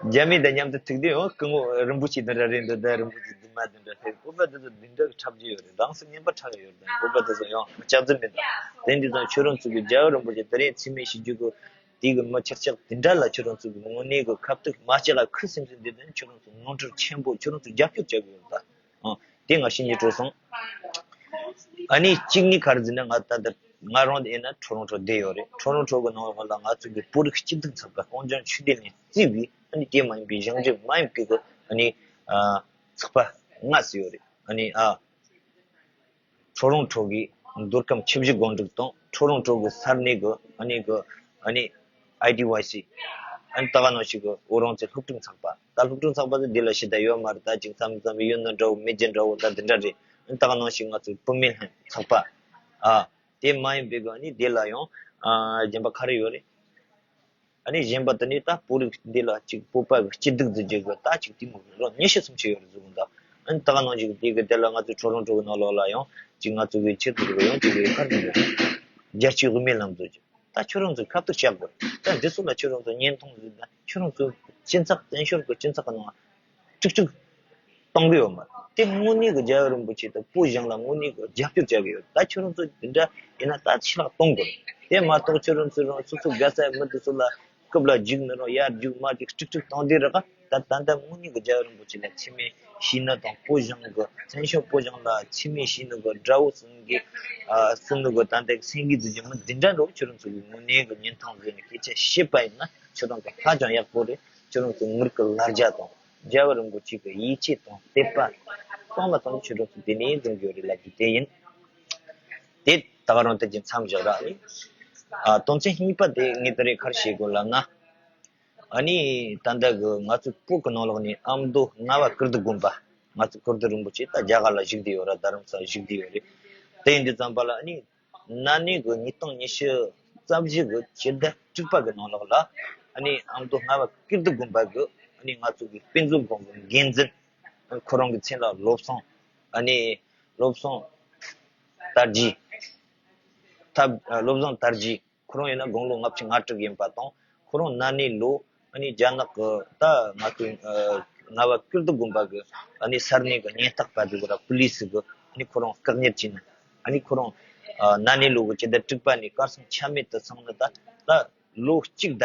རྒྱ་མི་དང་མཉམ་དུ་ཐུག་དུས་ཡང་སྐུ་ངོ་རིན་པོ་ཆེ་འདི་འདྲ་རེད་འདུག་ད་རིན་པོ་ཆེ་རྫུན་མ་འདི་འདྲ་རེད། བོད་པ་འདི་ཚོ་འདི་འདྲ་གི་འཁྲབ་རྒྱུ་ཡོད་རེད། རང་སེམས་ངན་པ་འཁྲབ་ཡ་ཡོད་རེད། བོད་པ་འདི་ཚོ་ཡང་སྐྱག་རྫུན་མེད་ད། དེ་འདི་ཚོ་ཁྱོད་རང་ཚོ་གི་རྒྱལ་བ་རིན་པོ་ཆེ་དེ་རིང་མཚན་སྨད་བྱེད་རྒྱུ་གི་ དེ་གི་མི་ཁྱེར་ཆག་དེ་འདྲ་ལ་ཁྱོད་རང་ཚོ་གི་དངོས་གནས་གི་ཁ་ཐུག་མ་ལྕགས་ལ་ཁུ་སིམ་སིམ་དེ་དོན་ཁྱོད་རང་ཚོ་ནོར་འཁྲུལ་ཆེན་པོ། ཁྱོད་རང་ཚོ་རྒྱབ་སྐྱོར་བྱ་དགོས་ཡོད་ད། ཨ། དེ་ང་ཤེས་ཉེ་སྤྲོ་སོང་། ཨ་ནི་གཅིག་ནི་ག་རེ་ཟེར་ན། ང་ད་ལྟ་ང་རང་དེ་ཡིན་ན་ཁྲོ་རོང་ཁྲོ་བསྡད་ཡོད་རེད། ཁྲོ་རོང་ཁྲོ་གི་ནང་ལ་ང་ཚོ་གི་བོད་རིགས་སྐྱིད་སྡུག་ཚོགས་པ་གངས་ལྗོངས་ཆོས་སྡེ་ནས་བརྩིས་པའི། ཨ་ནི་དེ་མ་ཡིན་པའི་གཞུང་འབྲེལ་མ་ཡིན་པའི་གི་ཨ་ནི་ཨ་ཚོགས་པ་ལྔ་ཙམ་ཡོད་རེད། ཨ་ནི་ཨ། ཁྲོ་རོང་ཁྲོ་གི་མདོ་ཁམས་ཆུ་བཞི་སྒང་དྲུག་དང་། ཁྲོ་རོང་ཁྲོ་གི་ས་གནས་གི་ཨ་ནི་གི་ཨ་ནི་ཨའི་ཌི་ཝའི་སི། ཨ་ནི་ད་ག་ནང་བཞིན་གི་ཨོ་རོང་ཚེ་སློབ་ཕྲུག་ཚོགས་པ། ད་སློབ་ཕྲུག་ཚོགས་པ་ཚོ་འདི་ལ་ཞེ་དྲག་ཡོད་མ་རེད། ད་ཅིག་མཚམས་མཚམས་ཡོད་ན་འདྲ་བོ་མེད་ཀྱི་འདྲ་བོ། ད་འདི་འདྲ་རེད། ཨ་ནི་ད་ག་ནང་བཞིན་ང་ཚོའི་བུད་མེད་ལྷན་ཚོགས་པ། ཨ། དེ་མ་ཡིན་པའི་གི་ཨ་ནི་འདི་ལ་ཡང་ཨ་གཞན་པ་ག་རེ་ཡོད་རེད། ཨ་ནི་གཞན་པ་དེ་ནི་ད་བོད་རིགས་འདི་ལ་ཅིག་བོད་པ་གི་སྐྱིད་སྡུག་འཛིན་རྒྱུ་གི་ད་ཅིག་དེ་མོ་རོ་ཉི་ཤུ་སུམ་ཅུ་ཡོད་རེད་ཟེར་གི་འདུག་ཨ་ནི་ད་ག་ནང་བཞིན་དེ་གི་དེ་ལ་ང་ཚོའི་ཁྲོ་རོང་ཁྲོ་གི་ནང་ལོགས་ལ་ཡང་ཅིག་ང་ཚོ་གི་ཆེད་དུ་ཡང་ཅིག་གི་ཁར་འདུག་རྒྱལ་སྤྱིའི་དབུ་མའི་ལམ་བཟོ་རྒྱུ། ད་ཁྱོད་རང་ཚོ་ཁ་ཐུག་བཤད་དགོས། ད་འདི་ཚོ་ལ་ཁྱོད་རང་ཚོ་བརྙན་ཐུང་བཟོས། ད་ཁྱོད་རང་ཚོ་སྤྱི་ཚོགས་བཙན་བྱོལ་གི་སྤྱི་ཚོགས་གི་ནང་དཀྲུག་དཀྲུག་གཏོང་གི་ཡོད་མ་རེད། དེ་དངོས་གནས་ཀྱི་རྒྱལ་བ་རིན་པོ་ཆེ་དང་བོད་གཞུང་ལ་དངོས་གནས་ཀྱི་རྒྱབ་སྐྱོར་བྱ་གི་ཡོད། ད་ཁྱོད་རང་ཚོ་འདི་འདྲ་ཡིན་ན་ད་ཕྱི་ལོགས་གཏོང་དགོས། དེ་མ་གཏོགས་ཁྱོད་རང་ཚོ་རང་སོ་སོ་དགའ་སའི་མི་དེ་ཚོ་ལ་རྐུབ་ལ་རྒྱུག་ནི་རང་ཡར་རྒྱུག་མར་རྒྱུག་དཀྲུག་དཀྲུག་གཏོང་དེ་རག་ག་ད་ད་ལྟ་དངོས་གནས་ཀྱི་རྒྱལ་བ་རིན་པོ་ཆེ་ལ་མཚན་སྨད་ཞུས་ནི་དང་། བོད་གཞུང་གི་བཙན་བྱོལ་བོད་གཞུང་ལ་མཚན་སྨད་ཞུས་ནི་གི་དགྲ་བོ་གསུམ་གི་ཨ་གསུམ་ནི་གི་ད་ལྟ་སེང་གེ་བརྫི་རྒྱུ་མི་འདི་འདྲ་འགྲོ། ཁྱོད་རང་ཚོ་གི་དངོས་གནས་ཀྱི་བརྙན་ཐུང་བཟོས་ནས་སྐད་ཆ་བཤད་པ་ཡིན་ན་ཁྱོད་རང་གི་ཧ་ཅང་ཡག་པོ་རེད། ཁྱོད་རང་ཚོ་ངུར་གི་ལར་རྒྱ་དང་རྒྱལ་བ་རིན་པོ་ཆེ་གི་ཡིད་ཆེས་དང་དད་པ་གཙང་མ་ཙམ་ཁྱོད་རང་ཚོ་དེ་ནས་འཛིན་གྱི་ཡོད་རེད་ལབ་རྒྱུ་དེ་ཡིན། དེ་ད་ག་རང་དེ་གྱི་མཚམས་བཞག་ར་ཨ་ནི། ཨ་དོན་ཚན་གཉིས་པ་དེ་ངས་ད་རེས་ག་རེ་བཤད་དགོས་ལབ་ན། ཨ་ནི་ད་ལྟ་གི་ང་ཚོའི་བོད་ཀྱི་ནང་ལོགས་ནས་ཨ་མདོ་རྔ་བ་ཀིརྟི་དགོན་པ། ང་ཚོ་ཀིརྟི་རིན་པོ་ཆེ་ད་རྒྱ་གར་ལ་བཞུགས་བསྡད་ཡོད་ར། རྡ་རམ་ས་ལ་བཞུགས་བསྡད་ཡོད་རེད། དེ་ཡིན་དུས་ཙམ་པ་ལ་ཨ་ནི་ན་ནིང་གི་ཉིས་སྟོང་ཉི་ཤུ་རྩ་བཞི་གི་སྤྱི་ཟླ་དྲུག་པ་གི་ནང་ལོགས་ལ་ཨ་ནི་ཨ་མདོ་རྔ་བ་ཀིརྟི་དགོན་པ་གི་ཨ་ནི་ང་ཚོ་གི་དཔེ་མཛོད་ཁང་གི་འགན་འཛིན། ཁོ་རང་གི་མཚན་ལ་བློ་བཟང་། ཨ་ནི་བློ་བཟང་དར་རྒྱས། ཐབས་བློ་བཟང་དར་རྒྱས། ཁོ་རང་ཡིན་ན་དགུང་ལོ་ལྔ་བཅུ་ང་དྲུག་ཡིན་པ་དང་། ཁོ་རང་ན་ནིང་ལོ་ཨ་ནི་རྒྱ་ནག་གི་ད་ང་ཚོའི་ཨ་རྔ་བ་ཀིརྟི་དགོན་པ་གི་ཨ་ནི་ས་གནས་གི་ཉེན་རྟོག་པ་དེ་གི་ར་པུ་ལི་སི་གི་ཨ་ནི་ཁོ་རང་བཀག་ཉར་བྱས་ནས། ཨ་ནི་ཁོ་རང་ཨ་ན་ནིང་ལོ་གི་སྤྱི་ཟླ་དྲུག་པ་ནས་གར་སོང་ཆ་མེད་དུ་སོང་ནས་ད་ད་ལོ་གཅིག་ད་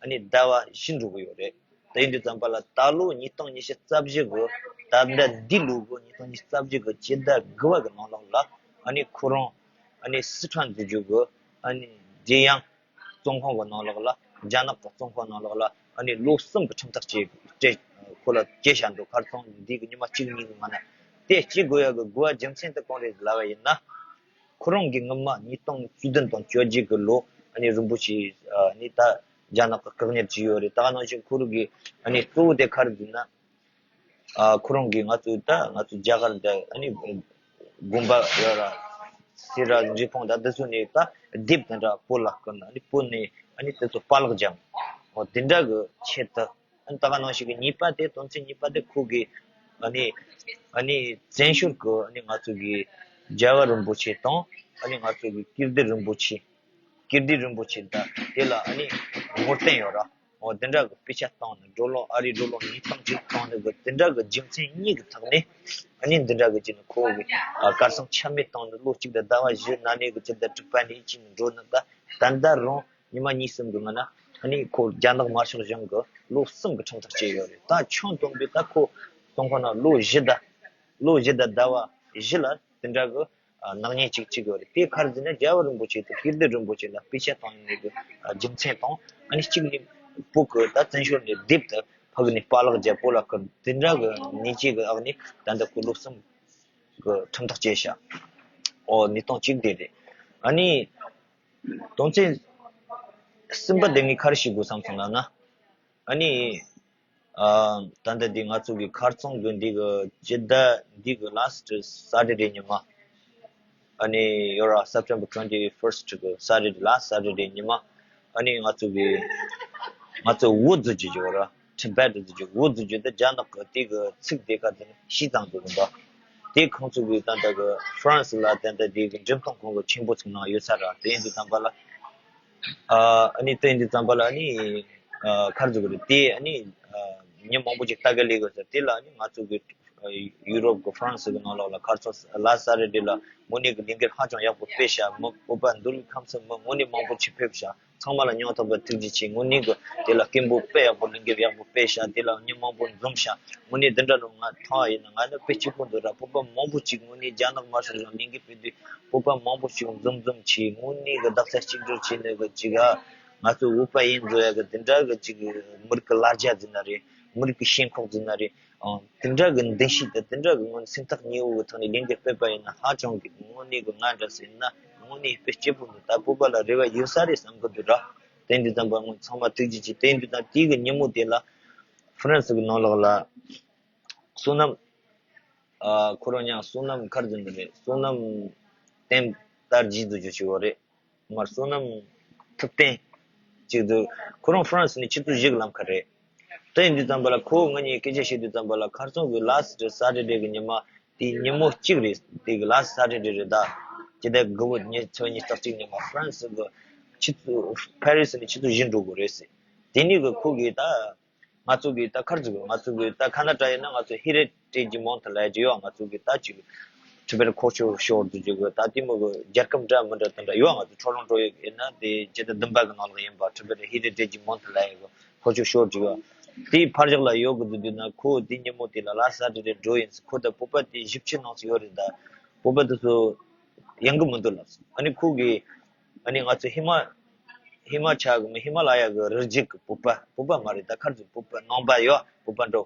ཨ་ནི་ཟླ་བ་བཞི་འགྲོ་གི་ཡོད་རེད། དེ་ཡིན་དུས་ཙམ་པ་ལ་ད་ལོ་ཉིས་སྟོང་ཉི་ཤུ་རྩ་བཞི་གི་ད་ལྟ་འདི་ལོ་གི་ཉིས་སྟོང་ཉི་ཤུ་རྩ་བཞི་གི་སྤྱི་ཟླ་དགུ་པ་གི་ནང་ལོགས་ལ་ཨ་ནི་ཁོ་རང་ཨ་ནི་སི་ཁྲོན་འཛུལ་རྒྱུ་གི་ཨ་ནི་ཇེ་ཡང་བཙོན་ཁང་གི་ནང་ལོགས་ལ། རྒྱ་ནག་གི་བཙོན་ཁང་ནང་ལོགས་ལ་ཨ་ནི་ལོ་གསུམ་གི་ཁྲིམས་ཐག་བཅད་བཅད་ཁོ་ལ་བཅད་བཞག་འདུག་ཁར་སང་འདི་གི་ཉི་མ་གཅིག་གཉིས་གི་སྔོན་ན། དེ་བཅད་དགོས་ཡ་གི་དགོས་པ་རྒྱུ་མཚན་དེ་གང་རེད་ལབ་པ་ཡིན་ན། ཁོ་རང་གིས་སྔོན་མ་ཉིས་སྟོང་བཅུ་བདུན་དང་བཅོ་བརྒྱད་གི་ལོ་ཨ་ནི་རིན་པོ་ཆེ་ཨ་ནི་ད་རྒྱ་ནག་གི་བཀག་ཉར་བྱས་ཡོད་རེད། ད་ག་ནང་བཞིན་ཁོ་རང་གི་ཨ་ནི་གཙོ་བོ་དེ་ག་རེ་འདུག་ན། ཨ་ཁོ་རང་གིས་ང་ཚོའི་ད་ང་ཚོ་རྒྱ་གར་འདི་ཨ་ནི་དགོན་པ་ཡོད་ར། སེ་ར་འབྲས་སྤུངས་ད་འདི་ཚོ་ནས་ད་དེབ་དེ་འདྲ་བོད་ལ་བསྐུར་ནས། ཨ་ནི་བོད་ནས་ཨ་ནི་དེ་ཚོ་པཱ་ལགས་བརྒྱབ། འོ་དེ་འདྲ་གི་ཆེད་དུ། ཨ་ནི་ད་ག་ནང་བཞིན་གི་གཉིས་པ་དེ། དོན་ཚན་གཉིས་པ་དེ་ཁོ་གིས་ཨ་ནི་ཨ་ནི་བཙན་བྱོལ་གི་ཨ་ནི་ང་ཚོ་གི་རྒྱལ་བ་རིན་པོ་ཆེ་དང་། ཨ་ནི་ང་ཚོ་གི་ཀིརྟི་རིན་པོ་ཆེ། ཀིརྟི་རིན་པོ་ཆེ་ད་དེ་ལ་ཨ་ནི་ངོ་རྟེན་ཡོད་ར། འོ་དེ་འདྲ་གི་དཔེ་ཆ་བཏང་ནས། བགྲོ་གླེང་ཨ་རིའི་བགྲོ་གླེང་ཉིས་སྟོང་གཅིག་བཏང་ནས་གི་དེ་འདྲ་གི་རྒྱུ་མཚན་གཉིས་ཀྱི་ཐོག་ནས་ཨ་ནི་འདི་འདྲ་གི་བྱས་ནས་ཁོ་གི་ཨ་གར་སོང་ཆ་མེད་བཏང་ནས་ལོ་གཅིག་དང་ཟླ་བ་བཞི་ན་ནིང་གི་སྤྱི་ཟླ་དྲུག་པ་ནས་བྱས་ནས་འགྲོ་ནས་ད་ད་ལྟ་རུང་ཉི་མ་གཉིས་གསུམ་གི་སྔོན་ན་ཨ་ནི་ཁོ་རྒྱ་ནག་དམར་ཤོག་གཞུང་གི་ལོ་གསུམ་གི་ཁྲིམས་ཐག་བཅད་ཡོད་རེད། ད་ཆུང་དུ་བས་ད་ཁོ་བཙོན་ཁང་ནང་ལོ་བཞི་དང་ལོ་བཞི་དང་ཟླ་བ་བཞི་ལ་དེ་འདྲ་གི་ཨ་ནག་ཉེས་ཅིག་བྱེད་དགོས་རེད། དེ་ག་རེ་ཟེར་ན་རྒྱལ་བ་རིན་པོ་ཆེ་དང་ཀིརྟི་རིན་པོ་ཆེ་ལ་དཔེ་ཆ་བཏང་ཡོད་ནི་གི་ཨ་རྒྱུ་མཚན་དང་། ཨ་ནི་གཅིག་ནི་བོད་གི་ད་བཙན་བྱོལ་ནས་དེབ་དེ་ཕ་གི་ནས་པཱ་ལགས་བརྒྱབ། བོད་ལ་བསྐུར། དེ་འདྲ་གི་ཉེས་ཆད་གི་འོག་ནས་ད་ལྟ་ཁོ་ལོ་གསུམ་གི་ཁྲིམས་ཐག་བཅད་ཤག་འོ་ཉིས་སྟོང་གཅིག་དེ་རེད། ཨ་ནི་དོན་ཚན་གསུམ་པ་དེ་ངས་ག་རེ་ཞུ་དགོས་བསམ་སོང་ལབ་ན། ཨ་ནི། ཨ། ད་ལྟ་འདི་ང་ཚོ་གི་ཁར་སང་གི་འདི་གི་སྤྱི་ཟླ་འདི་གི་last Saturday ཉི་མ། ཨ་ནི་ཡོད་ར། September twenty first གི་Saturday, last Saturday ཉི་མ། ཨ་ནི་ང་ཚོ་གི་ང་ཚོ་འུ་ཛི་ཅིག་ཡོད་ར། Tibet ཟེར་རྒྱུ། འུ་ཛི་ཟེར་རྒྱུ་དེ་རྒྱ་ནག་གི་དེ་གི་ཚིག་དེ་ག་དེ་ཤི་ཙང་དུ་རུང་པ། དེ་ཁོང་ཚོ་གི་ད་ལྟ་གི་France ལ་ད་ལྟ་དེ་གི་འགྲེམས་སྟོན་ཁང་གི་ཆེན་པོ་ཚིག་ནང་ཡོད་ས་ར། དེ་ཡིན་དུས་ཙམ་པ་ལ། ཨ་ནི་དེ་ཡིན་དུས་ཙམ་པ་ལ་ཨ་ནི་ཨ་ག་རེ་ཟེར་དགོས་རེད། དེ་ཨ་ནི་ཨ་མི་མང་པོ་ཅིག་ལྟ་གི་སླེབས་ཡོད་ས། དེ་ལ་ཨ་ནི་ང་ཚོ་གི་ ཡུ་རོབ་ཀྱི་ཧྥ་རན་སི་གི་ནང་ལོགས་ལ་ཁ་སང་ལ་སེ་ཊར་ཌེ་ལ་དངོས་གནས་ཀྱི་ལས་འགུལ་ཧ་ཅང་ཡག་པོ་སྤེལ་ཤག་མི་བོད་པ་འདུལ་བའི་ཁམས་སུ་མི་དངོས་གནས་མང་པོ་ཅིག་ཕེབས་ཤག་ཚང་མ་ལ་སྙིང་ཐག་པ་ཐུགས་རྗེ་ཆེ། དངོས་གནས་ཀྱི་དེ་ལ་སྐད་འབོད་དཔེ་ཡག་པོ་ལས་འགུལ་ཡག་པོ་སྤེལ་ཤག་དེ་ལ་མི་མང་པོ་འཛོམས་ཤག་དངོས་གནས་འདི་འདྲ་རུ་ང་མཐོང་བ་ཡིན་ན་ང་ནི་དཔེ་སྐྱིད་པོ་འདུག་ར། བོད་པ་མང་པོ་ཅིག་དངོས་གནས་རྒྱ་ནག་དམར་ཤོག་གཞུང་ལས་འགུལ་སྤེལ་དུས་བོད་པ་མང་པོ་ཅིག་འཛོམས་འཛོམས་བྱས་དངོས་གནས་ཀྱི་རྡོག་རྩ་གཅིག་སྒྲིལ་བྱས་ནས་ཀྱི་ཅིག་ཨ་ང་ཚོ་བོད་པ་ཡིན་བཟོ་ཡ་གི་དེ་འདྲ་གི་ཅིག་མི་རིགས་ཀྱི་ལ་རྒྱ་ཟེར་ན་རེད། མི་རིགས་ཀྱི་ཞེན་ཁོག་ཟེར་ན་རེད། ཨང་། དེ་འདྲ་གི་འདུ་ཤེས་དང་དེ་འདྲ་གི་ངོས་སེམས་ཐག་ཉེ་བོ་གི་ཐོག་ནས་ལས་འགུལ་སྤེལ་པ་ཡིན་ན་ཧ་ཅང་གི་དངོས་གནས་གི་ང་འདྲ་ཟེར་ན་དངོས་གནས་དཔེ་སྐྱིད་པོ་འདུག་ད་བོད་པ་ལ་རེ་བ་ཡོད་ས་རེད་བསམ་གི་འདུག་ར། དེ་འདི་ཙམ་པ་ངོས་ཚང་མ་ཐུགས་རྗེ་ཆེ། དེ་འདི་དང་དེའི་གི་ཉིན་མོ་དེ་ལ་ཧྥ་རན་སི་གི་ནང་ལོགས་ལ་བསོད་ནམས། ཨ་ཁོ་རང་ཉག་བསོད་ནམས་ག་རེ་ཟེར་འདི་རེད། བསོད་ནམས་བསྟན་དར་རྒྱས་འདུག་རྒྱུ་ཞིག་ཡོད་རེད། མར་བསོད་ནམས་ཐུབ་བསྟན་ཅིག་འདུག་ཁོ་རང་ཧྥ་རན་སི་ནས་ཆུ་ཚོད་བཞི་གི་ལམ་ཁ་རེད། དེ་ཡིན་དུས་ཙམ་པ་ལ་ཁོ་ང་གཉིས་སྐད་ཆ་བཤད་དུས་ཙམ་པ་ལ་ཁ་སང་གི་ལ་སེ་ཊར་ཌེ་གི་ཉི་མ་དེ་ཉིན་མོ་གཅིག་རེད། དེ་གི་ལ་སེ་ཊར་ཌེ་རེད་ད། ཇི་ལྟར་དགུ་པོ་ཉི་ཚེས་ཉི་ཤུ་རྩ་གཅིག་ཉི་མ་ཧྥ་རན་སི་གི་ཆུ་ཚོད་ཕ་རི་སི་ནས་ཆུ་ཚོད་བཞི་འགྲོ་དགོས་རེད་ཟེར། དེ་ནས་གི་ཁོ་གིས་ད་ང་ཚོ་གི་ད་ཁར་ཚུགས་ང་ཚོ་གི་ད་ཁ་ན་ཌ་ཡིན་ན་ང་ཚོ་ཧི་རེ་ཏྲེ་ཇི་མོན་ཐ་ལ་ཡ་ཇི་ཡོད། ང་ཚོ་གི་ད་ཅིག་ཁྲི་བེར་ཁོ་ཆོ་ཤོར་དུ་ཅིག་ད་དེ་མོ་གི་རྒྱལ་ཁབ་འདྲ་མི་འདྲ་དེ་འདྲ་ཡོད། ང་ཚོ་ཁྲོ་རོང་ཀྲོ་ཡོད་ཡིན་ན་དེ་ཇི་ལྟར་བདུན་པ་གི་ནང་ལ་ཡིན་པ་ཁྲི་བེར་ཧི་རེ་ཏྲེ་ཇི་མོན་ཐ་ལ་ཡ་གི་ཁོ་ཆོ་ཤོར་དུ་ཡོད། དེའི་ཕར་ཞོག་ལ་ཡོད་གི་འདུག་དུས་ན་ཁོ་དེ་ཉིན་མོ་དེ་ལ་ལ་སེ་ཊར་ཌེ་འགྲོ་ཡིན་ཟེར། ཁོ་ད་བོད་པ་དེ་བཞི་བཅུ་ནང་ཚོ་ཡོད་རེད་ད། བོད་པ་དེ་ཚོ་ཡོང་གི་མི་འདུག་ལབ་སོང་། ཨ་ནི་ཁོ་གིས་ཨ་ནི་ང་ཚོ་ཧི་མ་ཧི་མ་ཆ་གི་མི་ཧི་མ་ལ་ཡ་གི་རི་རྒྱུད་གི་བོད་པ་བོད་པ་མ་རེད་ད། ཁར་ཚུགས་བོད་པ་ནང་པ་ཡོད། བོད་པ་འགྲོ་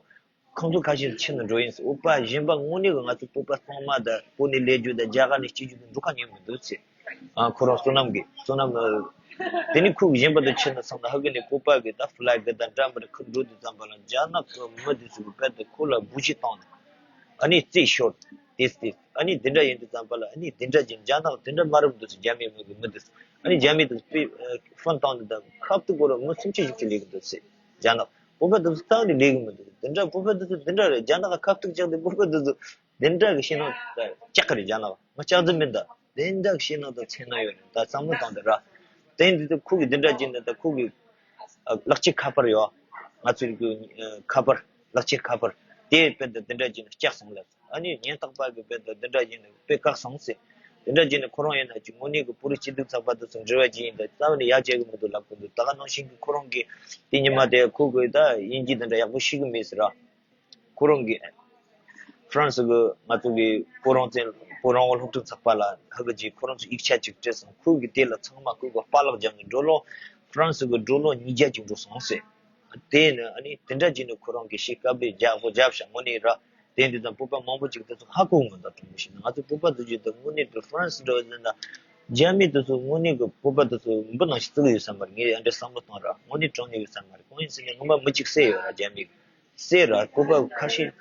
ཁོང་ཚོ་ཁ་ཤས་ཕྱིར་ནས་འགྲོ་ཡིན་ཟེར། བོད་པ་གཞན་པ་དངོས་གནས་གི་ང་ཚོ་བོད་པ་ཚང་མ་ད་བོད་ནས་སླེབས་རྒྱུ་ད་རྒྱ་གར་ནས་སྐྱེ་རྒྱུ་ད་འགྲོ་ཁ་ཉན་མི་འདུག་ཟེར། ཨ་ཁོ་རང་བསོད་ནམས་གི་བསོད་ནམས་ནི་དེ་ནི་ཁོ་གཞན་པ་ད་ཕྱིར་ནས་སོང་ན་ཧ་གི་ནས་བོད་པ་གི་ད་ཧྥི་ལེག་གི་ད་འདྲ་མི་འདྲ་ཁུར་འགྲོ་དུས་ཙམ་པ་ལ་རྒྱ་ནག་གི་མི་དེ་ཚོ་གི་དཔེ་ད་ཁོ་ལ་བུ་གཞི་བཏང་ནས། ཨ་ནི་རྩིས་ཤོར། ཏེས་ཏེས། ཨ་ནི་དེ་འདྲ་ཡིན་དུས་ཙམ་པ་ལ་ཨ་ནི་དེ་འདྲ་ཅིག་རྒྱ་ནག་དེ་འདྲ་མ་རབས་འདུག་ཟེར། རྒྱ་མི་མི་གི་མི་འདུག་ཨ་ནི་རྒྱ་མི་དེ་ཚོ་ཕོན་བཏང་དུས་ད་ཁབ་ཏུ་གོ་ར་མི་སུམ་ཅུ་བཞི་བཅུ་ལས་གི་འདུག་ཟེར། རྒྱ་ནག་བོད་པ་དེ་ཚོ་རྩ་བ་ནས་ལས་གི་མི་འདུག་དེ་འདྲ་བོད་པ་དེ་ཚོ་དེ་འདྲ་རེད། རྒྱ་ནག་ཁབ་ཏུ་བཅག་དེ་བོད་པ་དེ་ཚོ་དེ་འདྲ་གི་ཤེས་ནོ་ད་ལྕགས་ཀ་རེད། རྒྱ་ནག་ང་ལྕགས་རྫི་མིན་ད། དེ་འདྲ་གི་ཤེས་ནོ་ད་ཚེ་ན་ཡོད་རེད། ད་བསམ་བློ་བཏང་དེ་ར། དེ་འདི་ཚོ་ཁོ་གི་དེ་འདྲ་ཅིག་ནི་ད་ཁོ་གི་ཨ་ལག་ཆས་ཁ་པར་ཡོད། ང་ཚོའི་གི་ཨ་ཁ་པར་ལག་ཆས་ཁ་པར་དེ་དཔེ་དེ་དེ་འདྲ་ཅིག་ནི་སྐྱག་སོང་ལབ། ཨ་ནི་ཉེན་རྟོག་པ་གི་དཔེ་དེ་དེ་འདྲ་ཅིག་ནི་དཔེ་བཀག་སོང་ཟེར། དེ་འདྲ་ཅིག་ནི་ཁོ་རང་ཡིན་ན་ཅིག་དངོས་གནས་གི་བོད་རིགས་སྐྱིད་སྡུག་ཚོགས་པ་དེ་ཚོ་འབྲེལ་བ་ཅིག་ཡིན་ད་རྩ་བ་ནས་ཡ་བྱེད་གི་མི་འདུག་ལབ་གི་འདུག་ད་ག་ནང་བཞིན་གི་ཁོ་རང་གི་དེ་ཉི་མ་དེ་ཁོ་གི་ད་དབྱིན་ཇི་དེ་འདྲ་ཡག་པོ་ཤེས་གི་མེད་ཟེར་ར། ཁོ་རང་གིས་ཧྥ་རན་སི་གི་ང་ཚོ་གི་བོད་རང་བཙན་བོད་རང་དབང་སློབ་ཕྲུག་ཚོགས་པ་ལ་ཧ་གི་ཅིག་ཁོ་རང་ཚོ་ཡིག་ཆ་ཅིག་བྲིས་སོང་། ཁོ་གིས་དེ་ལ་ཚང་མ་ཁོ་གི་པཱ་ལགས་རྒྱབ་ནས་ཌོ་ལར་ཧྥ་རན་སི་གི་ཌོ་ལར་ཉིས་བརྒྱ་ཅིག་འགྲོ་སོང་ཟེར། དེ་ནི་ཨ་ནི་དེ་འདྲ་ཅིག་ནི་ཁོ་རང་གིས་ཤི་དཀའ་སྤྱད་རྒྱག་པོ་རྒྱབ་ཤག་དངོས་གནས་ར། དེ་འདི་དང་བོད་པ་མང་པོ་ཅིག་དེ་ཚོ་ཧ་གོ་མི་འདུག་དྲང་པོ་བཤད་ན་ང་ཚོ་བོད་པ་དེ་ཚོ་དངོས་གནས་དུ་ཧྥ་རན་སི་འདྲ་བ་ཟེར་ན་རྒྱ་མི་དེ་ཚོ་དངོས་གནས་གི་བོད་པ་དེ་ཚོ་འབུ་ནང་བཞིན་བརྩི་གི་ཡོད་ས་མ་རེད། ངས་ཨ་འདྲ་བསམ་བློ་བཏང་ར་དངོས་གནས་དྲང་གནས་ཡོད་ས་མ་རེད། གང་ཡིན་ཟེར་ན་ངོ་མ་མི་གཅིག་བསད་ཡོད་ར་རྒྱ་མི་གི། བསད་ར་བོད་པ་ཁ་ཤས་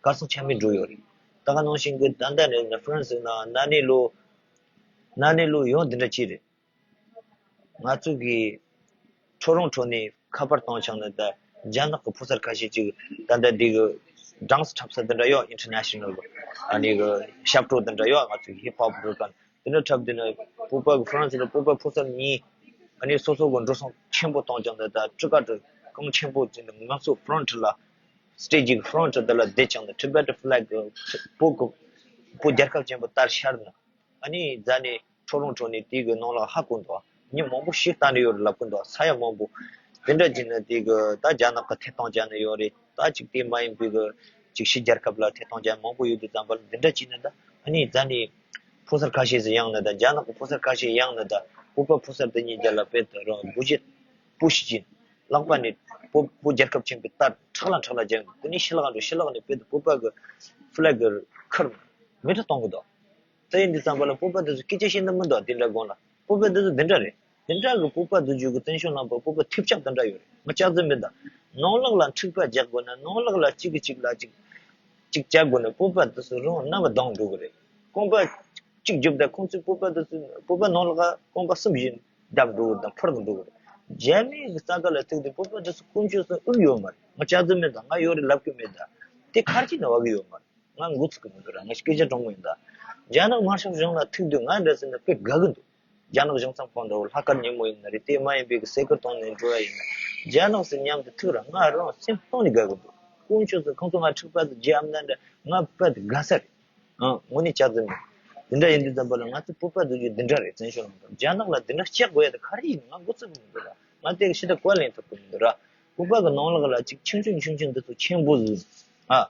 གར་སོང་ཆ་མེད་འགྲོ་ཡོད་རེད། ད་ག་ནང་བཞིན་གི་ད་ལྟ་ནས་ཧྥ་རན་སི་ནང་ན་ནས་ལོ་ན་ནས་ལོ་ཡོང་འདི་འདྲ་ཅིག་རེད། ང་ཚོ་གི་ཁྲོ་རོང་ཁྲོ་ནས་ཁ་པར་བཏང་ཆོག་ནི་ད་རྒྱ་ནག་གི་ཕོ་གསར་ཁ་ཤས་ཅིག་ད་ལྟ་འདི་གི་སྦྲང་སི་འཁྲབ་ས་འདི་འདྲ་ཡོད། ཨིན་ཊར་ནེ་ཤ་ནལ་གི་ཨ་ནི་གི་ཞབས་བྲོ་འདི་འདྲ་ཡོད། ང་ཚོ་ཧིབ་ཧོབ་འགྲོ་མཁན་འདི་འདྲ་འཁྲབ་དུས་ན་བོད་པ་གི་ཧྥ་རན་སི་ལ་བོད་པ་ཕོ་གསར་གཉིས་ཨ་ནི་སོ་སོ་གི་འགྲོ་སོང་ཆེན་པོ་བཏང་ཀྱང་ད་ད་ཊི་ཀ་ཊི་གང་ཆེན་པོ་ཅིག་ནི་ང་ཚོ་ཧྥ་རོན་ཊི་ལ་སི་ཊེ་ཇི་གི་ཧྥ་རོན་ཊི་འདི་ལ་བསྡད་ཀྱང་ད་ཊི་བེ་ཊི་ཕི་ལེག་གི་བོད་གི་བོད་རྒྱལ་ཁབ་ཆེན་པོ་དར་ཤར་ན། ཨ་ནི་རྫ་ནས་ཁྲོ་རོང་ཁྲོ་ནས་དེ་གི་ནང་ལ་ཧ་གོ་འདུག་མི་མང་པོ་ཞིག་ལྟ་ནི་ཡོད་རེད་ལབ་གི་འདུག་ས་ཡ་མང་པོ་དེ་འདྲ་བྱས་ན་དེ་གི་ད་རྒྱ་ནག་གི་ཐད་གཏོང་བྱས་ནི་ཡོད་རེད། ད་ཅིག་དེ་མ་ཡིན་པའི་གི་ཅིག་ཕྱི་རྒྱལ་ཁབ་ལ་ཐད་གཏོང་བྱས་མང་པོ་ཡོད་དུས་ཙམ་པ་ལ་འདི་འདྲ་བྱས་ན་ད་ཨ་ནི་རྫ་ནས་ཕོ་གསར་ཁ་ཤས་ཤིག་ཡོང་ན་ད་རྒྱ་ནག་གི་ཕོ་གསར་ཁ་ཤས་ཡོང་ན་ད་བོད་པ་ཕོ་གསར་དེ་གཉིས་རྒྱ་ལ་དཔེ་དེ་རང་སྒོ་ཕྱེ་སྤུ་ཞིག་ཅིག་ལག་པ་ནས་བོད་བོད་རྒྱལ་ཁབ་ཆེན་པོའི་རྟ་ཁྲག་ལ་ཁྲག་ལ་རྒྱབ་དེ་ནས་ཕྱི་ལོགས་འགྲོ། ཕྱི་ལོགས་ནས་དཔེ་དེ་བོད་པ་གི་ཕི་ལེག་གི་ཁུར་མེ་ཏོག་གཏོང་གི་འདུག་དེ་ཡིན་དུས་ཙམ་པ་ལ་བོད་པ་དེ་ཚོ་སྐད་ཆ་བཤད་ན་མི་འདུག་དེ་འདྲ་དགོངས་ལ། བོད་པ་དེ་ཚོ་དེ་འདྲ་རེད། དེ་འདྲ་གི་བོད་པ་དེ་ཚོ་གི་བཙན་བྱོལ་ནང་པ་བོད་པ་ཐེབས་ཆག་དེ་འདྲ་ཡོད་རེད། ང་ལྕགས་རྫི་མིན་ད། ནང་ལོགས་ལ་འཁྲུག་པ་རྒྱག་དགོས་ན་ནང་ལོགས་ལ་གཅིག་གིས་གཅིག་ལ་གཅིག་གཅིག་རྒྱག་དགོས་ན་བོད་པ་དེ་ཚོ་རང་རྣམ་པ་སྡང་འགྲོ་གི་རེད། རྐང་པ་གཅིག་རྒྱོབ་ད་ཁོང་ཚོས་བོད་པ་དེ་ཚོ་བོད་པ་ནང་ལོགས་ལ་རྐང་པ་གསུམ་བཞི་བརྡབ་འགྲོ་གི་དང་ཕར་གི་འགྲོ་གི་རེད། རྒྱ་མིའི་གི་ས་ཁ་ལ་ཐུག་དུས་བོད་པ་དེ་ཚོ་དཀོན་མཆོག་གསུམ་དབུགས་ཡོད་མ་རེད། ང་ལྕགས་རྫི་མིན་ད། ང་ཡོད་རེད་ལབ་གི་མེད་ད། དེ་ཁར་གྱི་ན་བ་གི་ཡོད་མ་རེད། ང་འགོ་ཚུགས་གི་མི་འདུག་ར། ང་སྐད་ཆ་དྲང་མོ་ཡིན་ད། རྒྱ་ནག་དམར་ཤོག་གཞུང་ལ་ཐུག་དུས་ང་འདྲ་ཟེར་ན་དཔེ་དགའ་གི་འདུག་རྒྱ་ནག་གཞུང་ཚབ་ཁང་འདྲ་བོ་ལྷག་དཀར་ཉིན་མོ་ཡིན་ན་རེད། དེ་མ་ཡིན་པའི་གི་སེ་གོལ་གཏོང་ནས་འགྲོ་ཡ་ཡིན་ན། རྒྱ་ནག་ཟེར་མཉམ་དུ་ཐུག་ར་ང་རང་སེམས་གཏིང་ནས་དགའ་གི་འདུག་དཀོན་མཆོག་ཟེར་ཁོང་ཚོ་ང་འཁྲུག་པ་ཟེར་རྒྱ་ཨམ་ན་འདྲ་ང་པད་དགའ་ས་རེད། ཨང་དངོས་གནས་ཆགས་ཟིན་མེད། འདི་འདྲ་ཡིན་དུས་ཙམ་པ་ལ་ང་ཚོ་བོད་པ་འདུག་རྒྱུ་འདི་འདྲ་རེད། བཙན་བྱོལ་ནང་དུ་རྒྱ་ནག་ལ་འདི་འདྲ་སྐྱག་དགོས་ཡ་དེ་ག་རེ་ཡིན་ང་མགོ་ཚོད་མི་འདུག་ར། ང་དེ་གི་ཕྱི་ད་བཀའ་ལན་ཐུབ་ཀྱི་མི་འདུག་ར། བོད་པ་གི་ནང་ལོགས་ལ་ཅིག་ཆུང་ཆུང་ཆུང་ཆུང་འདི་ཚོ་ཆེན་པོ་ཟིན་ཨ།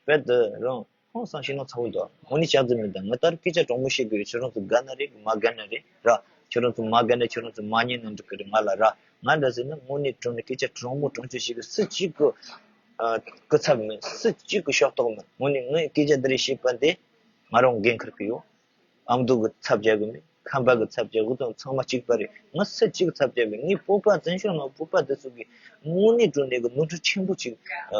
རྦད་དེ་རང་ཧང་སང་ཤེས་ན་ཚ་བོ་འདུག་དངོས་གནས་ཆགས་ཟིན་མེད། ད་ང་ལྟར་སྐད་ཆ་དྲང་མོ་བཤད་དགོས་ཡོད། ཁྱོད་རང་ཚོ་དགའ་ན་རེད་མ་དགའ་ན་རེད་ར། ཁྱོད་རང་ཚོ་མ་དགའ་ན་ཁྱོད་རང་ཚོ་མ་ཉན་ན་འགྲིག་གི་རེད། ང་ལ་ར་ང་འདྲ་ཟེར་ན་དངོས་གནས་དྲང་ནས་སྐད་ཆ་དྲང་མོ་དྲང་ཆོས་ཤིག་གི་སུ་གཅིག་གི་ཨ་སྐུ་ཚབ་མེད། སུ་གཅིག་གི་ཕྱོགས་གཏོགས་མེད། དངོས་གནས་ངས་སྐད་ཆ་འདི་རེ་བཤད་པ་འདི་ང་རང་འགན་འཁུར་གི་ཡོད། ཨ་མདོ་གི་ཚབ་རྒྱག་གི་མེད། ཁམས་པ་གི་ཚབ་རྒྱག་གི་དང་ཚང་མ་གཅིག་པ་རེད། ང་སུ་གཅིག་ཚབ་རྒྱག་གི་མེད། ངའི་བོད་པ་བཙན་བྱོལ་ནང་བོད་པ་དེ་ཚོ་གི་དངོས་གནས་དྲང་གནས་གི་ནོར་འཁྲུལ་ཆེན་པོ་ཅིག་ཨ་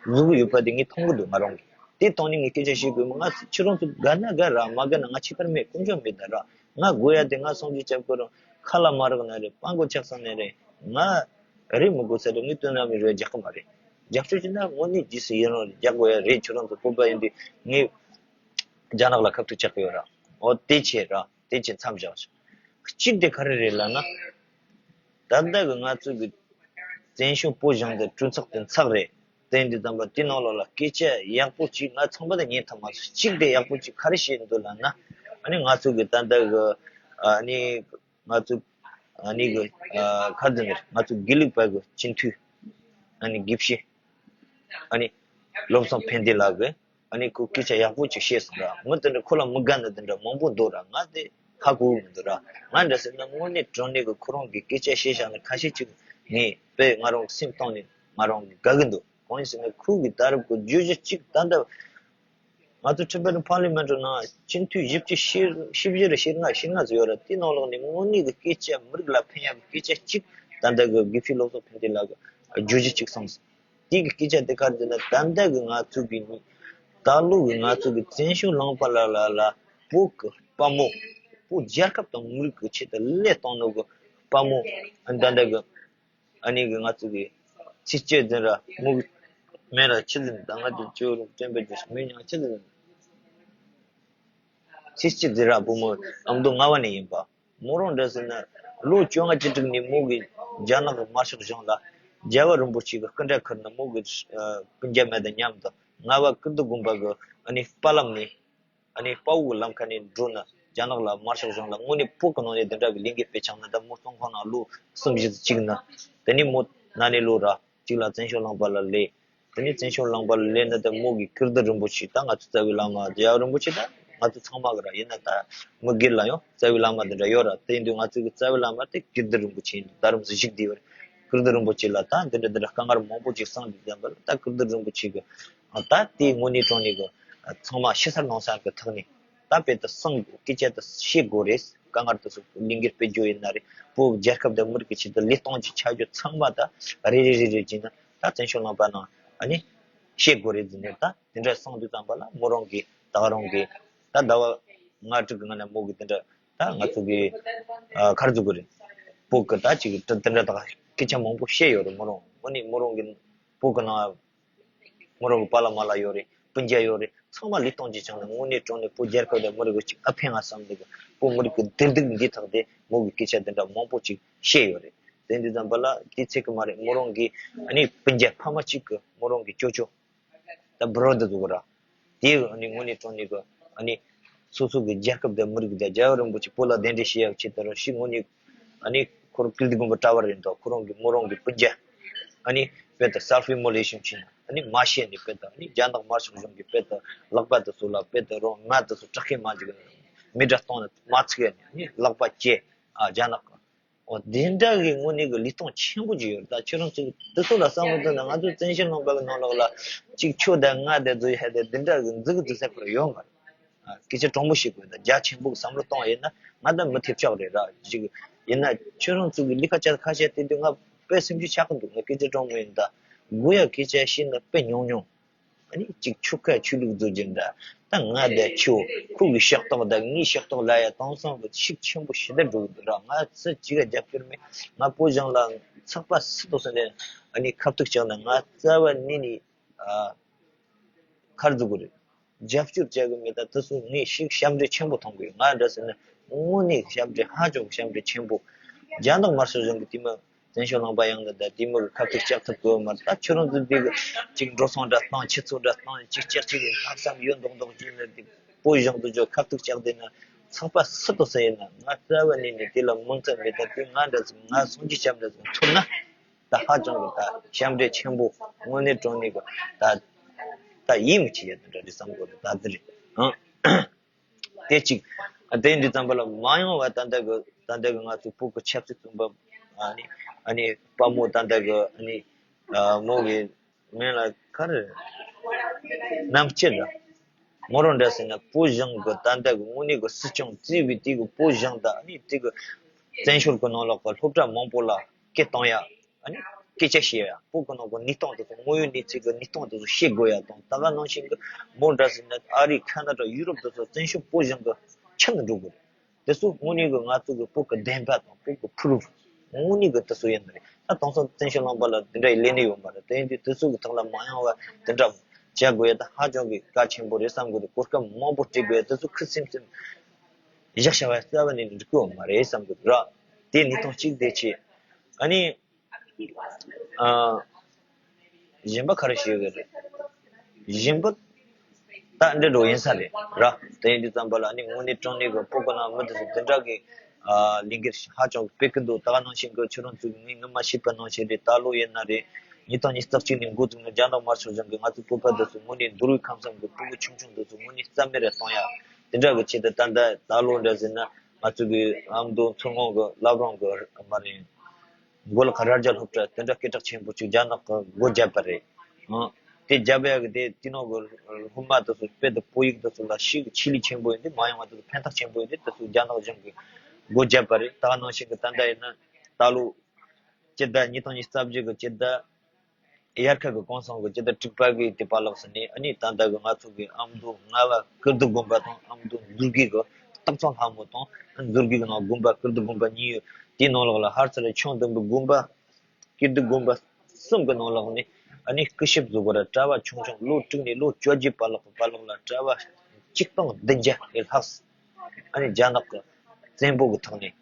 བཟོ་གི་ཡོད་པ་དེ་ངས་མཐོང་གི་འདུག་ང་རང་གི་དེ་སྟེང་ནས་ངས་སྐད་ཆ་བཤད་དགོས་མོད། ང་ཁྱེད་རང་ཚོ་དགའ་ན་དགའ་ར་མ་དགའ་ན་ང་ཁྱད་པར་མེད། དཀོན་མཆོག་མེད་ད་ར། ང་དགོས་ཡ་དེ་ང་སངས་རྒྱས་སྐྱབས་ཁོ་རང་ཁ་ལ་མ་རག་ན་རེད། སྤང་གོ་ཆགས་སོང་ན་རེད། ང་རེད་མི་དགོས་ས་རེད། ངས་དོན་ར་མི་རེད་རྒྱག་གི་མ་རེད། རྒྱབ་སྐྱོར་བྱས་ན་དངོས་གནས་རྗེས་སུ་ཡི་རང་རེད། རྒྱག་དགོས་ཡ་རེད། ཁྱོད་རང་ཚོ་བོད་པ་ཡིན་དུས་ངས་རྒྱ་ནག་ལ་ཁ་ཐུག་ཆགས་ཀྱི་ཡོད་ར། འོ་དེ་བྱས་ར་དེ་བྱས་མཚམས་བཞག་ཤག་གཅིག་དེ་ག་རེ་རེད་ལབ་ན། ད་ལྟ་གི་ང་ཚོ་གི་བཙན་བྱོལ་བོད་གཞུང་དེ་གྲོས་ཚོགས་དེ་ཚགས་རེད། དེ་འདི་དམ་པ་དེ་ནང་ལོགས་ལ་སྐད་ཆ་ཡག་པོ་ཅིག་ང་ཚང་མ་ད་ཉན་ཐུབ་མ་སོང་། གཅིག་དེ་ཡག་པོ་ཅིག་ག་རེ་བཤད་འདུག་ལབ་ན། ཨ་ནི་ང་ཚོ་གི་ད་ལྟ་གི་ཨ་ནི་ང་ཚོ་ཨ་ནི་གི་ཨ་ག་རེ་ཟེར་ང་ཚོ་དགེ་ལུགས་པ་གི་སྤྱི་འཐུས་ཨ་ནི་དགེ་བཤེས་ཨ་ནི་བློ་བཟང་ཕན་བདེ་ལགས་གི་ཨ་ནི་ཁོ་སྐད་ཆ་ཡག་པོ་ཅིག་བཤད་སོང་ར། མི་དེ་འདྲ་ཁོ་ལ་མི་དགའ་ནི་དེ་འདྲ་མང་པོ་འདུག་ར། ང་དེ་ཧ་གོ་གི་མི་འདུག་ར། ང་འདྲ་ཟེར་ན་དངོས་གནས་དྲང་གནས་གི་ཁོ་རང་གི་སྐད་ཆ་བཤད་བཞག་ནི་ཁ་ཤས་ཅིག་ངས་དཔེ་ང་རང་སེམས་གཏིང་ནས་ང་རང་གི་དགའ་གི་འདུག་གང་ཡིན་ཟེར་ན་ཁོ་གི་ད་རབས་གི་བརྗོད་གཞི་གཅིག་ད་ལྟ་ང་ཚོ་Tibetan Parliament ནང་སྤྱི་འཐུས་བཞི་བཅུ་ཞེ་བཞི་རེ་ཞེ་ལྔ་ཞེ་ལྔ་ཙམ་ཡོད་ར། དེ་ནང་ལོགས་ནས་དངོས་གནས་གི་སྐད་ཆ་མི་རིགས་ལ་ཕན་ཡག་གི་སྐད་ཆ་གཅིག་ད་ལྟ་གི་དགེ་བཤེས་བློ་བཟང་ཕན་བདེ་ལགས་གི་བརྗོད་གཞི་གཅིག་གསུངས་སོང་། དེ་གི་སྐད་ཆ་དེ་ག་རེ་ཟེར་ན་ད་ལྟ་གི་ང་ཚོ་གི་ད་ལོ་གི་ང་ཚོ་གི་བཙན་བྱོལ་ལུང་པ་ལ་ལ་ལ་བོད་གི་དཔའ་མོ་བོད་རྒྱལ་ཁབ་དང་མི་རིགས་གི་ཆེད་དུ་ལས་གཏོང་ནོ་གི་དཔའ་མོ་ཨ་ད་ལྟ་གི་ཨ་ནི་གི་ང་ཚོ་གི་ཚེ་སྐྱིད་འཛིན་ར་མོ་གི་མེ་ར་ཆི་ཟིན་ད་ང་དེ་ཅོ་རུ་སྟོན་པའི་རྒྱུ་མི་ཉག་ཆི་ཟིན། ཚེ་སྐྱིད་འཛིན་ར་བུ་མོ་ཨ་མདོ་རྔ་བ་ནས་ཡིན་པ། མོ་རང་འདྲ་ཟེར་ན་ལོ་བཅོ་ལྔ་བཅུ་དྲུག་ནས་མོ་གི་རྒྱ་ནག་གི་དམར་ཤོག་གཞུང་ལ་རྒྱལ་བ་རིན་པོ་ཆེ་གི་སྐུ་འདྲ་ཁུར་ནས་མོ་གི་སྤུན་ཀྱག་མེ་དང་མཉམ་དུ་རྔ་བ་ཀིརྟི་དགོན་པ་གི་ཨ་ནི་དཔའ་ལམ་ནས་ཨ་ནི་དཔའ་བོ་གི་ལམ་ཁ་ནས་འགྲོ་ན་རྒྱ་ནག་ལ་དམར་ཤོག་གཞུང་ལ་དངོས་གནས་བོད་གི་ནང་ནས་འདི་འདྲ་གི་ལས་འགུལ་སྤེལ་ཆགས་ན་ད་མོ་བཙོན་ཁང་ནང་ལོ་གསུམ་བཞི་ཙམ་བཅུག་ན་དེ་ནས་མོ་ན་ནས་ལོ་ར་གཅིག་ལ་བཙན་བྱོལ་ལུང་པ་ལ་སླེབས། དེ་ནས་བཙན་བྱོལ་ལུང་པ་ལ་སླེབས་ན་ད་མོ་གི་ཀིརྟི་རིན་པོ་ཆེ་ད་ང་ཚོ་རྩ་བའི་བླ་མ་རྒྱལ་བ་རིན་པོ་ཆེ་ད་ང་ཚོ་ཚང་མ་གི་ར་ཡིན་ན་ད་མི་སྒེར་ལ་ཡང་རྩ་བའི་བླ་མ་འདི་འདྲ་ཡོད་ར། དེ་ཡིན་དུས་ང་ཚོ་གི་རྩ་བའི་བླ་མ་དེ་ཀིརྟི་རིན་པོ་ཆེ་ཡིན་འདུག་ད་རུང་གཟི་བརྗིད་ལྡན་པ་རེད། ཀིརྟི་རིན་པོ་ཆེ་ལ་ད་འདི་འདྲ་འདི་འདྲ་དཀའ་ངལ་མང་པོ་ཅིག་སངས་འདུག་ཙམ་པ་ལ་ད་ཀིརྟི་རིན་པོ་ཆེ་གི་ད་དེ་དངོས་གནས་དྲང་གནས་གི་ཚང་མ་ཕྱི་གསལ་ནང་གསལ་གི་ཐོག་ནས་ད་དཔེ་ད་གསང་དགོས། སྐད་ཆ་ད་བཤད་དགོས་རེད། དཀའ་ངལ་དེ་ཚོ་ལས་འགུལ་སྤེལ་རྒྱུ་ཡིན་ན་རེད། བོད་རྒྱལ་ཁབ་དང་མི་རིགས་ཀྱི་ཆེད་དུ་ལས་གཏོང་ཅིག་བྱ་རྒྱུ་ཚང་མ་ད་རེ་རེ་རེ་རེ་བྱས་ན་ད་བཙན་བྱོལ་ལུང་པ་ནང་ཨ་ནི་བཤད་དགོས་རེད་ཟེར་ནས་ད་དེ་འདྲ་གསུངས་དུས་ཙམ་པ་ལ་མོ་རང་གིས་ད་རང་གིས་ད་ཟླ་བ་ལྔ་དྲུག་གི་སྔོན་ན་མོ་གིས་དེ་འདྲ་ད་ང་ཚོ་གི་ཨ་ག་རེ་ཟེར་དགོས་རེད། བོད་ཀྱི་ད་ཅིག་དེ་འདྲ་ད་སྐད་ཆ་མང་པོ་བཤད་ཡོད་རེད། མོ་རང་དངོས་གནས་མོ་རང་གིས་བོད་ཀྱི་ནང་མོ་རང་གི་པཱ་ལགས་མ་ལགས་ཡོད་རེད། སྤུན་ཀྱག་ཡོད་རེད། ཚང་མ་ལུས་གཏོང་བྱས་ཀྱང་ནི་དངོས་གནས་དྲང་གནས་བོད་རྒྱལ་ཁབ་དང་མི་རིགས་ཀྱི་ཅིག་ཨ་ཕན་ང་བསམ་འདུག་བོད་མི་རིགས་ཀྱི་བདེ་སྡུག་འདི་ཐོག་དེ་མོ་གི་སྐད་ཆ་འདི་འདྲ་མང་པོ་ཅིག་བཤད་ཡོད་རེད། དེ་འདི་ཙམ་པ་ལ་དེ་ཚིག་གི་མ་རེད། མོ་རང་གི་ཨ་ནི་སྤུན་ཀྱག་ཕ་མ་གཅིག་གི་མོ་རང་གི་ཅོ་ཅོ་ད་བུ་རོ་འདི་ཟུག་ར། དེ་ཨ་ནི་དངོས་གནས་དྲང་གནས་གི་ཨ་ནི་སོ་སོ་གི་རྒྱལ་ཁབ་དང་མི་རིགས་དང་རྒྱལ་བ་རིན་པོ་ཆེ་བོད་ལ་གདན་འདྲེན་བྱེད་ཡག་ཆེད་དུ་རང་ཤི་དངོས་གནས་ཨ་ནི་ཁོ་རང་ཀིརྟི་དགོན་པ་གྲྭ་བ་རེད་འདུག་ཁོ་རང་གི་མོ་རང་གི་སྤུན་ཀྱག་ཨ་ནི་དཔེ་ད་self immolation་བྱས་ནས་ཨ་ནི་མ་ཤེས་ནས་དཔེ་ད་ཨ་ནི་རྒྱ་ནག་དམར་ཤོག་གཞུང་གི་དཔེ་ད་ལག་པ་དེ་ཚོ་ལ་དཔེ་ད་རང་ང་དེ་ཚོ་སྐྲག་མཁན་མ་འཇིག་མེ་དགྲ་གཏོང་ནས་མ་ཚིག་ནས་ཨ་ནི་ལག་པ་བཅད་ཨ་རྒྱ་ནག་གི་འོ་དེ་འདྲ་གི་དངོས་གནས་ཀྱི་ལུས་སྟོབས་ཆེན་པོ་ཅིག་ཡོད་རེད། ད་ཁྱོད་རང་ཚོ་དེ་ཚོ་ལ་བསམ་བློ་བཏང་ན་ང་ཚོ་བཙན་བྱོལ་ནང་པ་གི་ནང་ལོགས་ལ་ཅིག་ཁྱོད་དང་ང་དེ་ཚོ་ཡ་དེ་འདི་འདྲ་གི་འཛུགས་འཛུགས་ས་ཁོ་ར་ཡོད་མ་རེད། ཨ་སྐད་ཆ་དྲང་པོ་བཤད་དགོས། ད་རྒྱ་ཆེན་པོ་གི་བསམ་བློ་གཏོང་བ་ཡིན་ན་ང་ད་མི་ཐེབས་ཆོག་རེད་ར་ཅིག་ཡིན་ན་ཁྱོད་རང་ཚོ་གི་ལས་ཀ་བྱ་ཁ་ཤས་དེ་དུས་ང་དཔེ་སེམས་ཤུགས་ཆག་གི་འདུག་ང་སྐད་ཆ་དྲང་མོ་ཡིན་ད་དགོས་ཡ་སྐད་ཆ་བཤད་ན་དཔེ་ཉུང་ཉུང་། ཨ་ནི་གཅིག་ཆོལ་ཁ་ཆོས་ལུགས་རྫོགས་ཀྱི་འདྲ། ད་ང་དང་ཁྱོད་ཁོ་གི་ཤག་ཏོག་དང་ངའི་ཤག་ཏོག་ལ་ཡ་དེང་སང་གི་ཤུགས་ཆེན་པོ་ཞེ་དྲག་འགྲོ་གི་འདུག་ར། ང་སུ་གཅིག་ག་རྒྱབ་སྐྱོར་མེད། ང་བོད་གཞུང་ལ་ཚགས་པ་སུ་ཏོག་སུ་ནས་ཨ་ནི་ཁ་ཐུག་བཅག་ན་ང་རྩ་བ་ནས་ནི་ཨ་ཁར་འཛུགས་གི་རེད། རྒྱབ་སྐྱོར་བྱ་གི་མེད། ད་དེ་ཚོ་ངས་ཤུགས་ཞབས་འདྲེན་ཆེན་པོ་མཐོང་གི་ཡོད། ང་འདྲ་ཟེར་ན་དངོས་གནས་ཞབས་འདྲེན་ཧ་ཅང་གི་ཞབས་འདྲེན་ཆེན་པོ། རྒྱ་ནག་དམར་ཤོག་གཞུང་གི་དེ་མ། བཙན་བྱོལ་ལུང་པ་ཡོང་ནས་ད་དེ་མོ་གི་ཁ་ཐུག་ལྕགས་ཐབ་དགོས་མ་རེད། ད་ཁྱོད་རང་ཚོ་འདི་གི་ཅིག་འགྲོ་སོང་འདྲ་བཏང་ཆུ་ཚོད་འདྲ་བཏང་ཅིག་ལྕགས་ཅིག་གི་ལྷག་བསམ་ཡོད་མདོག་མདོག་བྱས་ནས་འདི་སྤོ་བཞག་འདུག་ཅོ་ཁ་ཐུག་ལྕགས་དེ་ན་ཚགས་པ་སུ་དང་སུ་ཡིན་ན་ང་རྩ་བ་ནས་ནས་དེ་ལ་མིང་ཚིག་མེད། ད་དེ་ང་འདྲ་ཟིག་ང་སངས་རྒྱས་ཞབས་འདྲ་ཟིག་ཐུབ་ན་ད་ཧ་ཅང་གི་ད་ཞབས་འདྲེན་ཆེན་པོ་དངོས་གནས་དྲང་གནས་གི་ད་ད་ཡིད་མི་ཆེས་ཡ་དེ་འདྲ་རེད་བསམ་གོ་རེད། ད་དེ་རེད་ཨང་། དེ་གཅིག་དེ་འདི་ཙམ་པ་ལ་མ་ཡོང་བ་ད་ལྟ་གི་ད་ལྟ་གི་ང་ཚོ་བོད་ཀྱི་ཆབ་སྲིད་བཙོན་པ་ཨ་ནི་ཨ་ནི་དཔའ་མོ་ད་ལྟ་གི་ཨ་ནི་མོ་གི་མིང་ལ་ག་རེ་རྣམ་དཔྱོད་ལ་མོ་རང་འདྲ་ཟེར་ན་བོད་གཞུང་གི་ད་ལྟ་གི་དངོས་གནས་གི་སྲིད་སྐྱོང་བརྩིས་པའི་དེ་གི་བོད་གཞུང་དང་ཨ་ནི་དེ་གི་བཙན་བྱོལ་གི་ནང་ལོགས་གི་སློབ་གྲྭ་མང་པོ་ལ་སྐད་གཏོང་ཡ། ཨ་ནི་སྐད་ཆ་བཤད་ཡ། བོད་གི་ནང་གི་གནས་སྟངས་དེ་ཚོ་དངོས་ཡོད་གནས་ཚུལ་གི་གནས་སྟངས་དེ་ཚོ་བཤད་དགོས་ཡ་དང་། ད་ག་ནང་བཞིན་གི་མོ་འདྲ་ཟེར་ན་ཨ་རི་ཁ་ན་ཌ་ཡུ་རོབ་དེ་ཚོ་བཙན་བྱོལ་བོད་གཞུང་གི་ཁྱིམ་དུ་འགྲོ་དགོས་རེད། དེ་ཚོ་དངོས་གནས་གི་ང་ཚོ་གི་བོད་གི་བདེན་པ་དང་བོད་གི་ཕུ་རུ་དངོས་གནས་གི་དེ་ཚོ་ཡིན་ནི་རེད། ད་དེང་སང་བཙན་བྱོལ་ལུང་པ་ལ་དེ་འདྲ་ཡི་ལས་གནས་ཡོད་མ་རེད། དེ་ཡིན་དུས་དེ་ཚོ་གི་ཐོག་ལ་མ་ཡོང་བ་དེ་འདྲ་བྱ་དགོས་ཡ་ད་ཧ་ཅང་གི་གལ་ཆེན་པོ་རེད་བསམ་གི་འདུག་གོ་སྐབས་མང་པོ་སྤྲད་དགོས་ཡ་དེ་ཚོ་ཁུ་སིམ་སིམ་བཞག་བྱ་བ་རྩ་བ་ནས་འགྲིག་གི་ཡོད་མ་རེད་བསམ་གི་འདུག་ར། དེ་གནས་སྟངས་གཅིག་དེ་བྱས། ཨ་ནི། ཨ། གཞན་པ་ག་རེ་ཞུ་གི་རེད། གཞན་པ་ད་འདྲ་འགྲོ་ཡིན་ས་རེད་ར། དེ་ཡིན་དུས་ཙམ་པ་ལ་ཨ་ནི་དངོས་གནས་དྲང་གནས་གི་བོད་གི་ནང་མི་དེ་ཚོ་དེ་འདྲ་གི་ཨ་ལས་འགུལ་ཧ་ཅང་གི་སྤེལ་གི་འདུག་ད་ག་ནང་བཞིན་གི་ཁྱོད་རང་ཚོས་ངས་སྔོན་མ་བཤད་པ་ནང་བཞིན་རེད། ད་ལོ་ཡིན་ན་རེད། ཉིས་སྟོང་ཉི་ཤུ་རྩ་གཅིག་ནས་འགོ་བཙུགས་ནས་རྒྱ་ནག་དམར་ཤོག་གཞུང་གིས་ང་ཚོའི་བོད་པ་དེ་ཚོ་དངོས་གནས་འདུལ་བའི་ཁམས་སངས་གི་ཕྲུ་གུ་ཆུང་ཆུང་དེ་ཚོ་དངོས་གནས་རྩ་མེད་རེ་གཏོང་ཡ་དེ་འདྲ་གི་ཆེད་དུ་ད་ལྟ་ད་ལོ་འདྲ་ཟེར་ན་ང་ཚོ་གི་ཨ་མདོ་མཚོ་སྔོན་གི་བླ་བྲང་གི་མ་རེད། མགོ་ལོག་གི་རྭ་རྒྱ་སློབ་གྲྭ་དེ་འདྲ་སྐད་གྲགས་ཆེན་པོ་ཅིག་རྒྱ་ནག་གི་སྒོ་བརྒྱབ་པ་རེད། ཨང་། དེ་བརྒྱབ་ཡག་གི་དེ་དེ་ནང་གི་སློབ་མ་དེ་ཚོ་དཔེ་དང་བོད་ཡིག་དེ་ཚོ་ལ་ཤུགས་ཆེ་ལས་ཆེན་པོ་ཡོད་དེ་མ་ཡོང་བ་དེ་ཚོ་ཕན་ཐོགས་ཆེན་པོ་ཡོད་དེ་དེ་ཚོ་རྒྱ་ནག་གཞུང་གི་སྒོ་བརྒྱབ་པ་རེད། ད་ག་ནང་བཞིན་གི་ད་ལྟ་ཡིན་ན་ད་ལོ་སྤྱི་ཟླ་ཉིས་སྟོང་ཉི་ཤུ་རྩ་བརྒྱད་གི་སྤྱི་ཟླ་དབྱར་ཁ་གི་གུང་སེང་གི་སྤྱི་ཟླ་དྲུག་པ་གི་དེ་བར་ལོགས་སུ་ནས་ཨ་ནི་ད་ལྟ་གི་ང་ཚོ་གི་ཨ་མདོ་རྔ་བ་ཀིརྟི་དགོན་པ་དང་ཨ་མདོ་མཛོད་དགེ་གི་སྟག་ཚང་ལྷ་མོ་དང་མཛོད་དགེ་གི་ནང་དགོན་པ་ཀིརྟི་དགོན་པ་གཉིས་ཡོད། དེའི་ནང་ལོགས་ལ་ཧར་ཚ་ལ་ཆུང་བདུན་པོ་དགོན་པ་ཀིརྟི་དགོན་པ་གསུམ་གི་ནང་ལོགས་ནས་ཨ་ནི་སྐུ་ཞབས་བཟོ་དགོས་ར། གྲྭ་བ་ཆུང་ཆུང་ལོ་དྲུག་ནས་ལོ་བཅོ་བརྒྱད་བར་ལོགས་བར་ལོགས་ལ་གྲྭ་བ་ཆིག་སྟོང་བདུན་བརྒྱ་ལས་ལྷག་ཨ་ནི་རྒྱ་ནག་གི་བཙན་པོ་གི་ཐོག་ནས་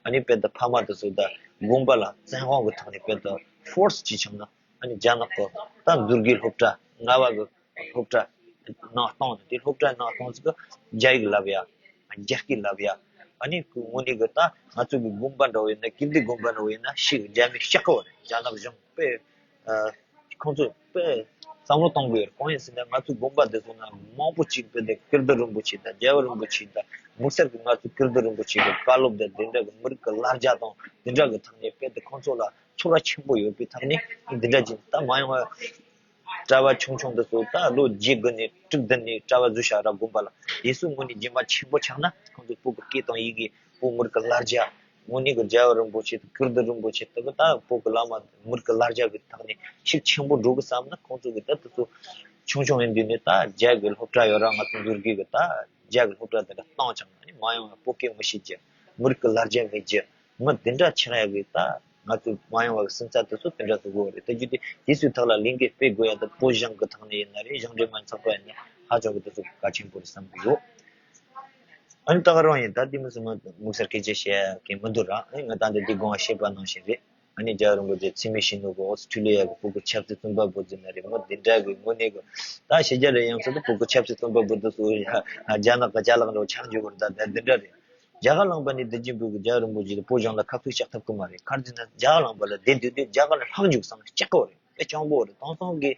ཨ་ནི་དཔེ་ད་ཕ་མ་དེ་ཚོ་ད་དགོན་པ་ལ་བཙན་དབང་གི་ཐོག་ནས་དཔེ་ད་ཕོར་སི་ཅིག་བྱུང་ན་ཨ་ནི་རྒྱ་ནག་གི་ད་མཛོད་དགེ་སློབ་གྲྭ་རྔ་བ་གི་སློབ་གྲྭ་ནང་གཏོང་ནས་དེ་སློབ་གྲྭ་ནང་གཏོང་ཚིག་གི་རྒྱ་ཡིག་བསླབ་ཡ། རྒྱ་སྐད་བསླབ་ཡ། ཨ་ནི་ཁོ་དངོས་གནས་གི་ད་ང་ཚོ་གི་དགོན་པ་འདྲ་བོ་ཡིན་ན་ཀིརྟི་དགོན་པ་འདྲ་བོ་ཡིན་ན་ཤིག་རྒྱ་མི་ཤག་གི་བ་རེད། རྒྱ་ནག་གཞུང་དཔེ་ཨ་ཁོང་ཚོ་དཔེ་བསམ་བློ་གཏོང་དགོས་ཡོད་རེད། གང་ཡིན་ཟེར་ན་ང་ཚོ་དགོན་པ་དེ་ཚོ་ན་མང་པོ་ཅིག་དཔེ་དེ་ཀིརྟི་རིན་པོ་ཆེ་དང་རྒྱལ་བ་རིན་པོ་ཆེ་དང་དམིགས་བསལ་གི་ང་ཚོ་ཀིརྟི་རིན་པོ་ཆེ་གི་བཀའ་སློབ་དང་དེ་འདྲ་གི་མི་རིགས་གི་ལ་རྒྱ་དང་དེ་འདྲ་གི་ཐོག་ནས་དཔེ་དེ་ཁོང་ཚོ་ལ་ཚོར་བ་ཆེན་པོ་ཡོད་པའི་ཐོག་ནས་འདི་འདྲ་ཅིག་ད་མ་ཡོང་བ། གྲྭ་བ་ཆུང་ཆུང་འདི་ཚོ་ད་ལོ་བརྒྱད་དགུ་ནས་དྲུག་བདུན་ནས་གྲྭ་བ་བཟོས་བཞག་ར་དགོན་པ་ལ། དེ་ཚོ་དངོས་གནས་རྗེས་མ་ཆེན་པོ་ཆགས་ན་ཁོང་ཚོ་བོད་ཀྱི་སྐད་དང་ཡི་གེ་བོད་མི་རིགས་ཀྱི་ལ་རྒྱ་དངོས་གནས་ཀྱི་རྒྱལ་བ་རིན་པོ་ཆེ་དང་ཀིརྟི་རིན་པོ་ཆེ་དག་གི་ད་བོད་ཀྱི་བླ་མ་མི་རིགས་ཀྱི་ལ་རྒྱ་གི་ཐོག་ནས་ཤུགས་ཆེན་པོ་འགྲོ་གི་བསམ་ན་ཁོང་ཚོ་གི་ད་དེ་ཚོ་ཆུང་ཆུང་ཡིན་དུས་ནས་ད་རྒྱ་གི་སློབ་གྲྭ་ཡོད་ར་ང་ཚོ་འཛུལ་དགོས་གི་ད་རྒྱ་གི་སློབ་གྲྭ་དེ་འདྲ་བཏང་ཆོག་ན་ནི་མ་ཡོང་བ་བོད་སྐད་མི་ཤེས་རྒྱུ་མི་རིགས་ཀྱི་ལ་རྒྱ་མེད་རྒྱུ། མི་འདི་འདྲ་ཆགས་ཡག་གི་ད་ང་ཚོ་མ་ཡོང་བ་གི་སེམས་འཚབ་དེ་ཚོ་དེ་འདྲ་ཟིག་དགོས་རེད། ད་རྒྱུ་དེ་དེ་ཚོའི་ཐོག་ལ་ལས་འགུལ་སྤེལ་དགོས་ཡག་ད་བོད་གཞུང་གི་ཐོག་ནས་ཡིན་ན་རེད། གཞུང་འབྲེལ་མ་ཚོགས་པ་ཡིན་ན་ཧ་ཅང་གི་དེ་ཚོ་གལ་ཆེན་པོ་རེད་བསམ་གི་ཡོད། ཨ་ནི་ད་ག་རང་ཡིན་ད་དེ་མི་སྲིད་མི་དམིགས་བསལ་སྐད་ཆ་བཤད་ཡག་གི་མི་འདུག་ར། ཨ་ནི་ང་ད་འདི་འདི་དགོངས་བཞེས་པ་ནང་བཞིན་རེད། ཨ་ནི་རྒྱལ་བ་རིན་པོ་ཆེ་འཚེ་མེད་གཞོན་ནུ་གི་ཨོ་སི་ཁྲུ་ལི་ཡ་གི་བོད་ཀྱི་ཆབ་སྲིད་བཙོན་པ་བོ་ཟེར་ན་རེད། མི་འདི་འདྲ་གི་དངོས་གནས་གི་ད་ཕྱི་རྒྱལ་ལ་ཡང་ཚོད་དུ་བོད་ཀྱི་ཆབ་སྲིད་བཙོན་པ་བོ་འདི་ཚོ་རྒྱ་ནག་གི་ཅ་ལག་འདྲ་བོ་ཆགས་འཇུག་གི་རེད། ད་འདི་འདྲ་རེད། རྒྱ་གར་ལུང་པ་ནས་བདེ་སྐྱིད་འབུལ་གི་རྒྱལ་བ་རིན་པོ་ཆེ་དེ་བོད་གཞུང་ལ་ཁ་ཐུག་བཤད་ཐུབ་གི་མ་རེད། ག་རེ་ཟེར་ན་རྒྱ་གར་ལུང་པ་ལ་བསྡད་དུས་དུས་རྒྱ་གར་ལ་ལྷག་འཇུག་བསམ་སྐྱག་གི་རེད། དེ་སྤྱང་པོ་རེད། དེང་སང་གི་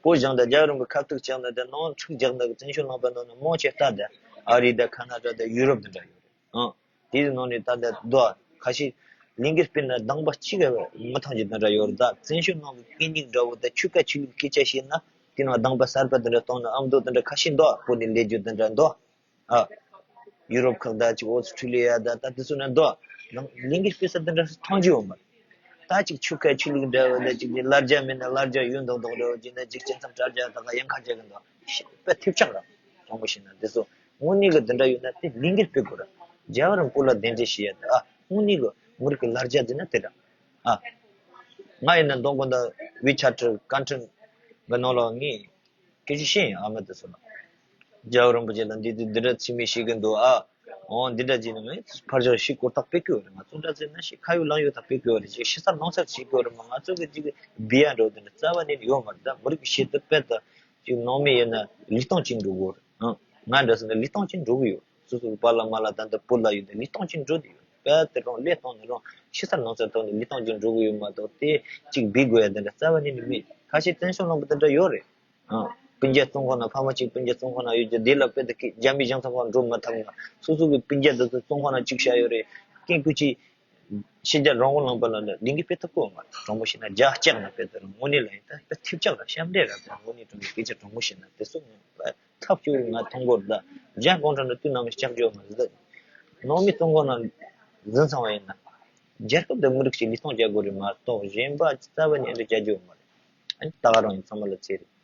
བོད་གཞུང་དང་རྒྱལ་བ་རིན་པོ་ཁ་ཐུག་བཅག་ན་དེ་ནང་འཁྲུག་རྒྱག་ན་གི་བཙན་བྱོལ་ལུང་པ་ནང་ན་མང་ཆེ་ལྟ་དེ་ཨ་རི་དང་ཁ་ན་ཌ་དང་ཡུ་རོབ་དེ་འདྲ་ཡོད་རེད། ཨང་། དེའི་ནང་ནས་ད་ལྟ་རྡོ་ཁ་ཤས་ལས་འགུལ་སྤེལ་ན་གདམ་པ་གཅིག་ག་མི་ཐང་རྒྱུ་དེ་འདྲ་ཡོད་རེད། ད་བཙན་བྱོལ་ནང་གི་གད་སྙིགས་འདྲ་བོ་དང་ཆོལ་ཁ་ཆོས་ལུགས་སྐད་ཆ་བཤད་ན་དེ་ནང་གདམ་པ་གསར་པ་དེ་འདྲ་གཏོང་ན་ཨ་མདོ་དེ་འདྲ་ཁ་ཤས་འདུག་བོད་ནས་སླེབས་རྒྱུ་དེ་འདྲ་འདུག་ཨ། ཡུ་རོབ་ཁག་ད་ཅིག་ཨོ་སི་ཁྲུ་ལི་ཡ་ད་ད་དེ་ཚོ་ན་འདུག་ནང་ལས་འགུལ་སྤེལ་ས་དེ་འདྲ་མཐོང་རྒྱུ་ཡོད་མ་རེད། ད་ཅིག་ཆོལ་ཁ་ཆོས་ལུགས་འདྲ་བོ་ད་ཅིག་ལ་རྒྱ་མེད་ན་ལ་རྒྱ་ཡོད་མདོག་མདོག་འདྲ་བོ་ཅིག་ན་ཅིག་སྤྱི་ཚོགས་དྲ་རྒྱ་ད་ག་ཡང་ཁ་རྒྱ་གི་འདུག་དཔེ་ཐེབས་ཆག་ར་དྲང་པོ་བཤད་ན་དེ་ཚོ་དངོས་གནས་གི་དེ་འདྲ་ཡོད་ན་དེ་ལས་འགུལ་སྤེལ་དགོས་ར། རྒྱལ་བ་རིན་པོ་ལ་གདན་འདྲེན་བྱེད་ཡ་ད་ཨ་དངོས་གནས་གི་མི་རིགས་གི་ལ་རྒྱ་དེ་ན་དེ་ར། ཨ། ང་ཡིན་ན་མདོ་དགོན་ད་ཝི་ཆ་ཊི་ཀན་ཊིན་གི་ནང་ལ་ངས་སྐད་ཆ་བཤད་ཡིན་ཨ་མ་དེ་ཚོ་ལ། རྒྱལ་བ་རིན་པོ་ཆེ་ལ་འདི་དུས་འདི་འདྲ་ཚིག་མི་ཤེས་གི་འདུག་ཨ། འོ་འདི་འདྲ་བྱས་ནས་ངས་ཕར་ཕྱོགས་ཤིག་གོ་ཐག་སྤེལ་གི་ཡོད་རེད། ང་ཚོ་འདྲ་ཟེར་ན་ཤིག་ཁ་ཡོད་ལག་ཡོད་ཐག་སྤེལ་གི་ཡོད་རེད། ཅིག་ཤི་ས་ནང་སར་ཤིག་གི་ཡོད་རེད་མ། ང་ཚོ་གི་ཅིག་བི་ཡ་འགྲོ་དེ་འདྲ་རྩ་བ་ནས་ཡོད་མ་རེད། ད་མི་རིགས་ཀྱི་ཆེད་དུ་དཔེ་ད་ཅིག་ནང་མི་ཡིན་ན་ལུས་སྟོང་ཅིག་འགྲོ་གི་ཡོད་རེད། ཨང་། ང་འདྲ་ཟེར་ན་ལུས་སྟོང་ཅིག་འགྲོ་གི་ཡོད། སོ་སོའི་པཱ་ལགས་མ་ལགས་ད་ལྟ་བུ་ལ་ཡོད་དེ་ལུས་སྟོང་ཅིག་འགྲོ་དེ་ཡོད། དཔེ་དེ་རང་ལས་སྟོང་ནས་རང་ཤི་ས་ནང་སར་ཐོག་ནས་ལུས་སྟོང་ཅིག་འགྲོ་གི་ཡོད་མ་གཏོགས་དེ་ཅིག་བི་དགོས་ཡ་དེ་འདྲ་རྩ་བ་ནས་མེད། ཁ་ཤས་བཙན་བྱོལ་ནང་པ་དེ་འདྲ་ཡོད་རེད། ཨང་། སྤུན་ཀྱག་བཙོན་ཁང་ནང་ཕ་མ་གཅིག་སྤུན་ཀྱག་བཙོན་ཁང་ནང་ཡོད་ཀྱི་དེ་ལ་དཔེ་དེ་ཁྱེད་རྒྱ་མི་གཞུང་ཚབ་ཁང་འགྲོ་མ་ཐུབ་ན་སོ་སོ་གི་སྤུན་ཀྱག་དེ་ཚོ་བཙོན་ཁང་ནང་གཅིག་བཞག་ཡོད་རེད། སྐད་སྐུལ་གྱིས་ཕྱི་རྒྱལ་རང་དབང་ལུང་པ་ལ་ལ་ལིང་གི་དཔེ་ཐུབ་ཀོ་མ་དྲང་པོ་བཤད་ན་རྒྱ་སྐྱག་ན་དཔེ་དེ་རང་དངོས་གནས་ལ་ཡིན་ད་དཔེ་ཐིབ་ཆག་ར་ཤམ་འདྲེ་ར་དེ་དངོས་གནས་དྲང་གི་སྐད་ཆ་དྲང་པོ་བཤད་ན་དེ་སོ་ཐབས་སྐྱོ་བོ་ང་མཐོང་གོ་ད་རྒྱ་གུང་ཁྲན་ལ་དུས་ནམ་ཡང་སྐྱག་བརྗོད་མ་ཟད་ནང་མི་བཙོན་ཁང་ནང་འཛིན་ཚང་བ་ཡིན་ན་རྒྱལ་ཁབ་དེ་མི་རིགས་ཀྱི་ལུས་སྟོང་རྒྱག་དགོས་རེད་མ་གཏོགས་གཞན་པ་རྩ་བ་ནས་འདྲ་རྒྱག་རྒྱུ་མ་རེད། ཨ་ནི་ད་ག་རང་ཡིན་ཚང་མ་ལ་ཚེ་རེད།